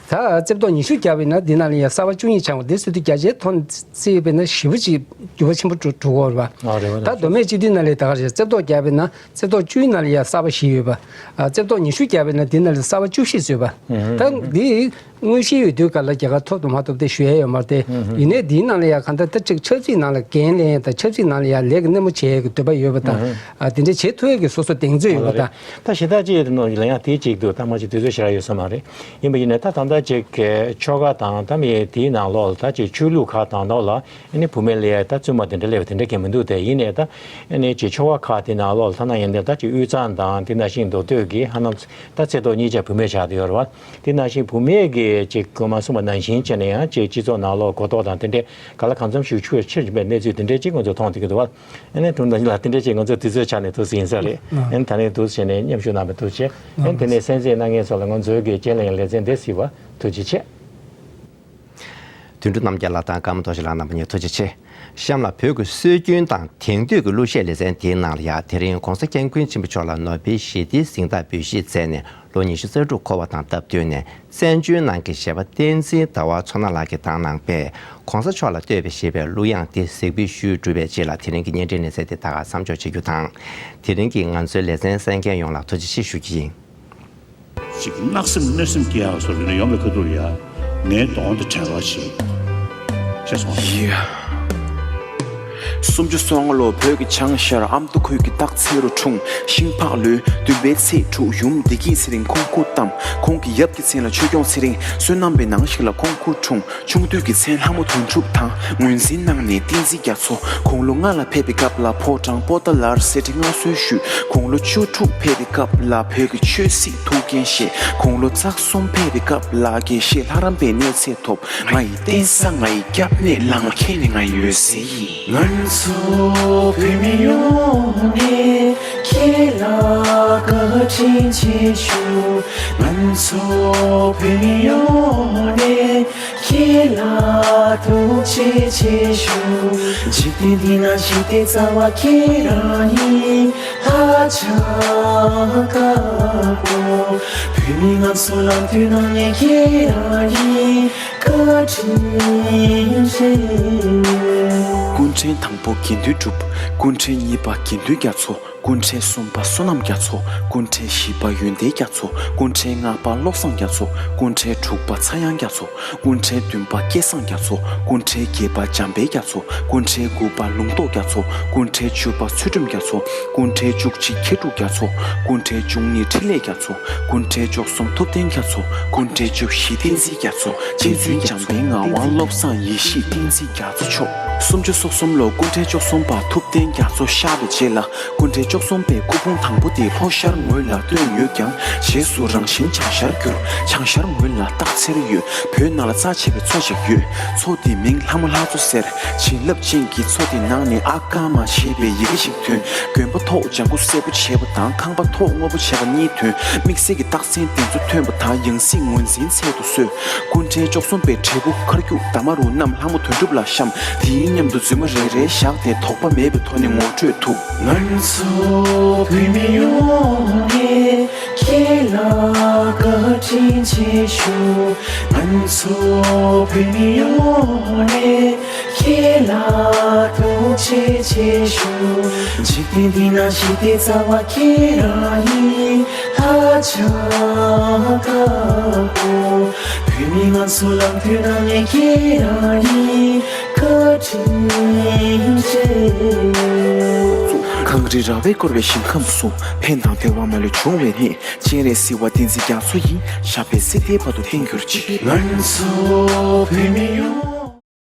ད་རྩེ་ཐོག་ཉི་ཤུ་བརྒྱབ་པ་ན་འདི་ནང་ལ་ཡང་གསར་པ་བཅུ་གཉིས་ཆགས་པ་འདི་ཟེར་དུས་བརྒྱ་ཆའི་ཐོག་ནས་བརྩིས་པ་ན་ཞེ་པོ་ཅིག་འགྱུར་བ་ཆེན་པོ་འགྲོ་འགྲོ་གི་ཡོད་རེད་པ། ཨ་རེད་བ། ད་མདོ་སྨད་སྤྱི་འཐུས་ནང་ལ་ད་ག་རེད་རྩེ་ཐོག་བརྒྱབ་པ་ན། རྩེ་ཐོག་བཅུའི་ནང་ལ་ཡང་གསར་པ་བཞི་ཡོད་པ། ཨ་རྩེ་ཐོག་ཉི་ཤུ་བརྒྱབ་པའི་ནང་དེ་ནང་ལ་གསར་པ་བཅུ་བཞི་བཟོས་པ། ད་འདི་དངོས་གཞིའི་འོས་བསྡུའི་སྐབས་ལ་རྒྱལ་ཁ་ཐོབ་དང་མ་ཐོབ་དེ་ཞུ་ཡ་ཡོད་མ་རེད་དེ། ཡིན་ནའི་འདིའི་ནང་ལ་ཡང་གང་ལྟར་ད་ཅིག་ཆབ་སྲིད་ནང་ལ་འགན་ལེན་ཡ་དང་ཆབ་སྲིད་ནང་ལ་ཡང་ལས་ཀྱི་སྣེ་མོ་བྱེད་ཡ་གི་འདོད་པ་ཡོད་པ་དང་། ཨ་དེ་འདྲ་བྱེད་ཐུབ་ཡ་གི་སོ་སོ་གདེང་ཚོད་ཡོད་པ་དང་། ད་གཞན་དག་ཅིག་ཡོད་དེ་ནང་ལ་ཡང་དེའི་གཅིག་འདུག་ད་མ་ཅིག་དུས་ཚོད་ཞེ་དྲག་ཡོད་ས་མ་རེད། ཡིན་པ་ཡིན་ནའི་ད་ད་ལྟ་ཅིག་ཆོལ་ཁ་དང་ད་མི་དེའི་ནང་ལོགས་ལ་ད་ཅིག་ཆོས་ལུགས་ཁག་དང་ད་ལ། ཨ་ནི་བུད་མེད་ལ་ཡ་ད་བཙུན་མ་དེ་འདྲ་སླེབས་པ་དེ་འདྲ་གང་མི་འདུག་དེ་ཡིན་ནའི་ད་ཨ་ནི་ཅིག་ཆོལ་ཁ་ཁག་དེ་ནང་ལོགས་ལ་ཐ་ན་ཡིན་ནའི་ད་ཅིག་དབུས་གཙང་དང་དེ་ནང་བཞིན་མདོ་སྟོད་ཀྱི་ཧ་ལམ་ད་ཚེ་ཐོག་གཉིས་ཆ་བུད་མེད་ཆགས་བསྡད་ཡོད་རེད་བ། དེ་ནང་བཞིན་བུད་མེད་ཀྱི་ཅིག་སྔོན་མ་གསུངས་པ་ནང་བཞིན་བྱས་ནས་ཡང་ཅིག་སྤྱི་ཚོགས་ནང་ལོགས་གོ་རྟོགས་དང་དེ་འདྲས་ག་ལ་གང་འཚམ་ཞིག་ཆུ་ཆེར་ཕྱིན་པའི་གནས་ཚུལ་དེ་འདྲས་ཅིག་ང་ཚོས་མཐོང་ཐུབ་ཀྱི་འདུག་བ། ཨ་ནི་དྲུང་དང་ལ་དེ་འདྲས་ཅིག་ང་ཚོ་དུས་ཚོད་ཆ་ནས་ཐུགས་སུ་ཡིན་ས་རེད། ཨ་ནི་ད་ནས་འདུག་བྱས་ནས་མཉམ་ཞུགས་གནང་བའི་ཐུགས་རྗེ་ཆེ། ཨ་ནི་དེ་ནས་གསན་གཟིགས་གནང་མཁན་ཚོ་ལ་ང་ཚོའི་གི་དཔྱད་གླེང་ལེ་ཚན་འདི་གཟིགས་པ་ཐུགས་རྗེ་ཆེ། དོན་གྲུབ་རྣམ་རྒྱལ་ལགས་དང་ཀརྨ་རྡོ་རྗེ་ལགས་རྣམ་པ་གཉིས་ཐུགས་རྗེ་ཆེ། གཤམ་ལ་བོད་ཀྱི་སྲོལ་རྒྱུན་དང་དེང་དུས་ཀྱི་གླུ་གཞས་ལེ་ཚན་དེའི་ནང་ལ་ཡང་དེ་རིང་༧གོང་ས་༧སྐྱབས་མགོན་ཆེན་པོ་མཆོག་ལ་ནོ་བེལ་ཞི་བདེའི་གཟེངས་རྟགས་འབུལ་བཞེས་མཛད་ནས་ལོ་ཉི་ཤུ་རྩ་དྲུག་འཁོར་བ་དང་སྟབས་བསྟུན་ནས་བཙན་བྱོལ་ནང་གི་གཞས་པ་བསྟན་འཛིན་ཟླ་བ་མཚོ་སྣ་ལགས་ཀྱིས་དང་བླངས་པས་༧གོང་ས་མཆོག་ལ་བསྟོད་པ་ཞེས་པའི་གླུ་དབྱངས་དེ་གཟིགས་འབུལ་ཞུས་གྲུབ་པའི་རྗེས་ལ་དེ་རིང་གི་བརྙན་འཕྲིན་ལེ་ཚན་དེ་ད་ག་མཚམས་འཇོག་བྱེད་རྒྱུ་དང་། དེ་རིང་གི་ང་ཚོའི་ལེ་ཚན་གསན་མཁན་ཡོངས་ལ་ཐུགས་རྗེ་ཆེ་ཞུ་རྒྱུ་ཡིན། ཅིག་གནག་སེམས་གནོད་སེམས་སྐྱེ་ཡག་བཟོ་འདྲ་ཡོང་བའི་ཁ་ཐུག་ལ་ཡ། ངའི་གདོང་དེ་དྲན་རོགས་བྱེད། ཅེས་གསུངས། ཡ། སུམ་ཅུ་སོ་ལྔ་ལོ་བོད་ཀྱི་བྱང་ཤར་ཨ་མདོ་ཁུལ་གྱི་སྟག་འཚེར་རུ་འཁྲུངས། ཤིང་ཕག་ལོའི་བདུན་པའི་ཚེས་དྲུག་ཡུམ་བདེ་སྐྱིད་ཚེ་རིང་ཁོང་སྐུ་བལྟམས། ཁོང་གི་ཡབ་ཀྱི་མཚན་ལ་ཆོས་སྐྱོང་ཚེ་རིང་། བསོད་ནམས་པའི་ནང་ཞིག་ལ་ཁོང་སྐུ་འཁྲུངས། ཆུང་དུས་ཀྱི་མཚན་ལྷ་མོ་དོན་གྲུབ་དང་། ངོས་འཛིན་གནང་ནས་བསྟན་འཛིན་རྒྱ་མཚོ། དགུང་ལོ་ལྔ་ལ་ཕེབས་པའི་སྐབས་ལ་ཕོ་བྲང་པོ་ཏཱ་ལར་གསེར་ཁྲི་མངའ་གསོལ་ཞུས། དགུང་ལོ་བཅུ་དྲུག་ཕེབས་པའི་སྐབས་ལ་བོད་ཀྱི་ཆོས་སྲིད་ཐུགས་འགན་བཞེས། དགུང་ལོ་རྩ་གསུམ་ཕེབས་པའི་སྐབས་ལ་དགེ་བཤེས་ལྷ་རམས་པའི་གནས་ཚད་ཐོབ། ང་ཡི་རྟེན་ས་ང་ཡི་སྐྱབས་གནས་བླ་མ་ཁྱེད་ནི་ང་ཡི་འོད་ཟེར་ཡིན། ང་ཚོ་བོད་མི་ཡོངས་ནས་ཁྱེད་ལ་བཀའ་དྲིན་ཆེ་ཞུ། ང་ཚོ་བོད་མི་ཡོངས་ནས་ཁྱེད་ལ་ཐུགས་རྗེ་ཆེ་ཞུ། འཇིག་རྟེན་འདི་ན་ཞི་བདེའི་རྩ་བ་ཁྱེད་རང་ཡིན། ལྷ་བྱ་དཀར་པོ། བོད་མི་ང་ཚོ་ལམ་དུས་ནང་ནས་ཁྱེད་རང་ཡིན། བཀའ་དྲིན་ཆེ། སྐུ་ཕྲེང་དང་པོ་དགེ་འདུན་གྲུབ། སྐུ་ཕྲེང་གཉིས་པ་དགེ་འདུན་རྒྱ་མཚོ། སྐུ་ཕྲེང་གསུམ་པ་བསོད་ནམས་རྒྱ་མཚོ། སྐུ་ཕྲེང་བཞི་པ་ཡོན་ཏན་རྒྱ་མཚོ། སྐུ་ཕྲེང་ལྔ་པ་བློ་བཟང་རྒྱ་མཚོ། སྐུ་ཕྲེང་དྲུག་པ་ཚངས་དབྱངས་རྒྱ་མཚོ། སྐུ་ཕྲེང་བདུན་པ་སྐལ་བཟང་རྒྱ་མཚོ། སྐུ་ཕྲེང་བརྒྱད་པ་འཇམ་དཔལ་རྒྱ་མཚོ། སྐུ་ཕྲེང་དགུ་པ་ལུང་རྟོགས་རྒྱ་མཚོ། སྐུ་ཕྲེང་བཅུ་པ་ཚུལ་ཁྲིམས་རྒྱ་མཚོ། སྐུ་ཕྲེང་བཅུ་གཅིག་མཁས་གྲུབ་རྒྱ་མཚོ། སྐུ་ཕྲེང་བཅུ་གཉིས་འཕྲིན་ལས་རྒྱ་མཚོ། སྐུ་ཕྲེང་བཅུ་གསུམ་ཐུབ་བསྟན་རྒྱ་མཚོ། སྐུ་ཕྲེང་བཅུ་བཞི་བསྟན་འཛིན་རྒྱ་མཚོ། རྗེ་བཙུན་འཇམ་དཔལ་ངག་དབང་བློ་བཟང་ཡེ་ཤེས་བསྟན་འཛིན་རྒྱ་མཚོ་མཆོག། སུམ་ཅུ་སོ་གསུམ་ལོ་སྐུ་ཕྲེང་བཅུ་གསུམ་པ་ཐུབ་བསྟན་རྒྱ་མཚོ་གཤེགས་པའི་རྗེས་ལ། སྐུ་ཕྲེང་བཅུ་གསུམ་པའི་སྐུ་ཕུང་དང་པོ་དེ་ལྷོ་ཤར་ངོས་ལ་བཏོན་ཡོད་ཀྱང་། རྗེས་སུ་རང་བཞིན་བྱང་ཤར་གྱུར། བྱང་ཤར་ངོས་ལ་སྟག་འཚེར་ཡོད། བོད་ནང་ལ་རྩ་ཆེ་བའི་མཚོ་ཞིག་ཡོད། མཚོ་དེའི་མིང་ལྷ་མོ་ལྷ་མཚོ་ཟེར། བྱིན་རླབས་ཅན་གྱི་མཚོ་དེའི་ནང་ནས་ཨ་ཀ་མ་ཞེས་པའི་ཡི་གེ་ཞིག་ཐོན། དགོན་པ་ཐོག་ལྗང་གུ་སེར་པོ་བྱས་པ་དང་ཁང་པ་ཐོག་སྔོ་པོ་བྱས་པ་གཉིས་ཐོན། དམིགས་བསལ་གྱི་རྟགས་མཚན་དེ་ཚོ་ཐོན་པ་དང་ཡང་སྲིད་ངོས་འཛིན་ཚད་དུ་གསོལ། སྐུ་ཕྲེང་བཅུ་གསུམ་པའི་བྲིས་སྐུ་མཁར་རྒྱུག་དྷ་མ་རུ་བསྣམས་ལྷ་མོ་དོན་གྲུབ་ལ་བཤམས། དེའི་ མཉམ་དུ་མཛུབ་མོ་རེ་རེ་བཞག་སྟེ་དོགས་པ་མེད་པའི་ཐོག་ནས་ངོ་སྤྲོད་ཐུབ། ང་ཚོ་བོད་མི་ཡོངས་ནས་ཁྱེད་ལ་བཀའ་དྲིན་ཆེ་ཞུ། ང་ཚོ་བོད་མི་ཡོངས་ནས་ཁྱེད་ལ་ཐུགས་རྗེ་ཆེ་ཞུ། འཇིག་རྟེན་འདི་ན་ཞི་བདེ་རྩ་བ་ཁྱེད་རང་ཡིན། ཧ་ཅང་དགའ་པོ། བོད་མི་ང་ཚོ་ལམ་མཐུན་རང་ནས་ཁྱེད་རང་ཡིན། བཀའ་དྲིན་ཆེ། གངས་རི་ར་བས་བསྐོར་བའི་ཞིང་ཁམས་སུ། ཕན་དང་བདེ་བ་མ་ལུས་འབྱུང་བའི་གནས། སྤྱན་རས་གཟིགས་དབང་བསྟན་འཛིན་རྒྱ་མཚོ་ཡི། ཞབས་པད་སྲིད་མཐའི་བར་དུ་བརྟན་གྱུར་ཅིག། ང་ཚོ་བོད་མི་ཡོངས།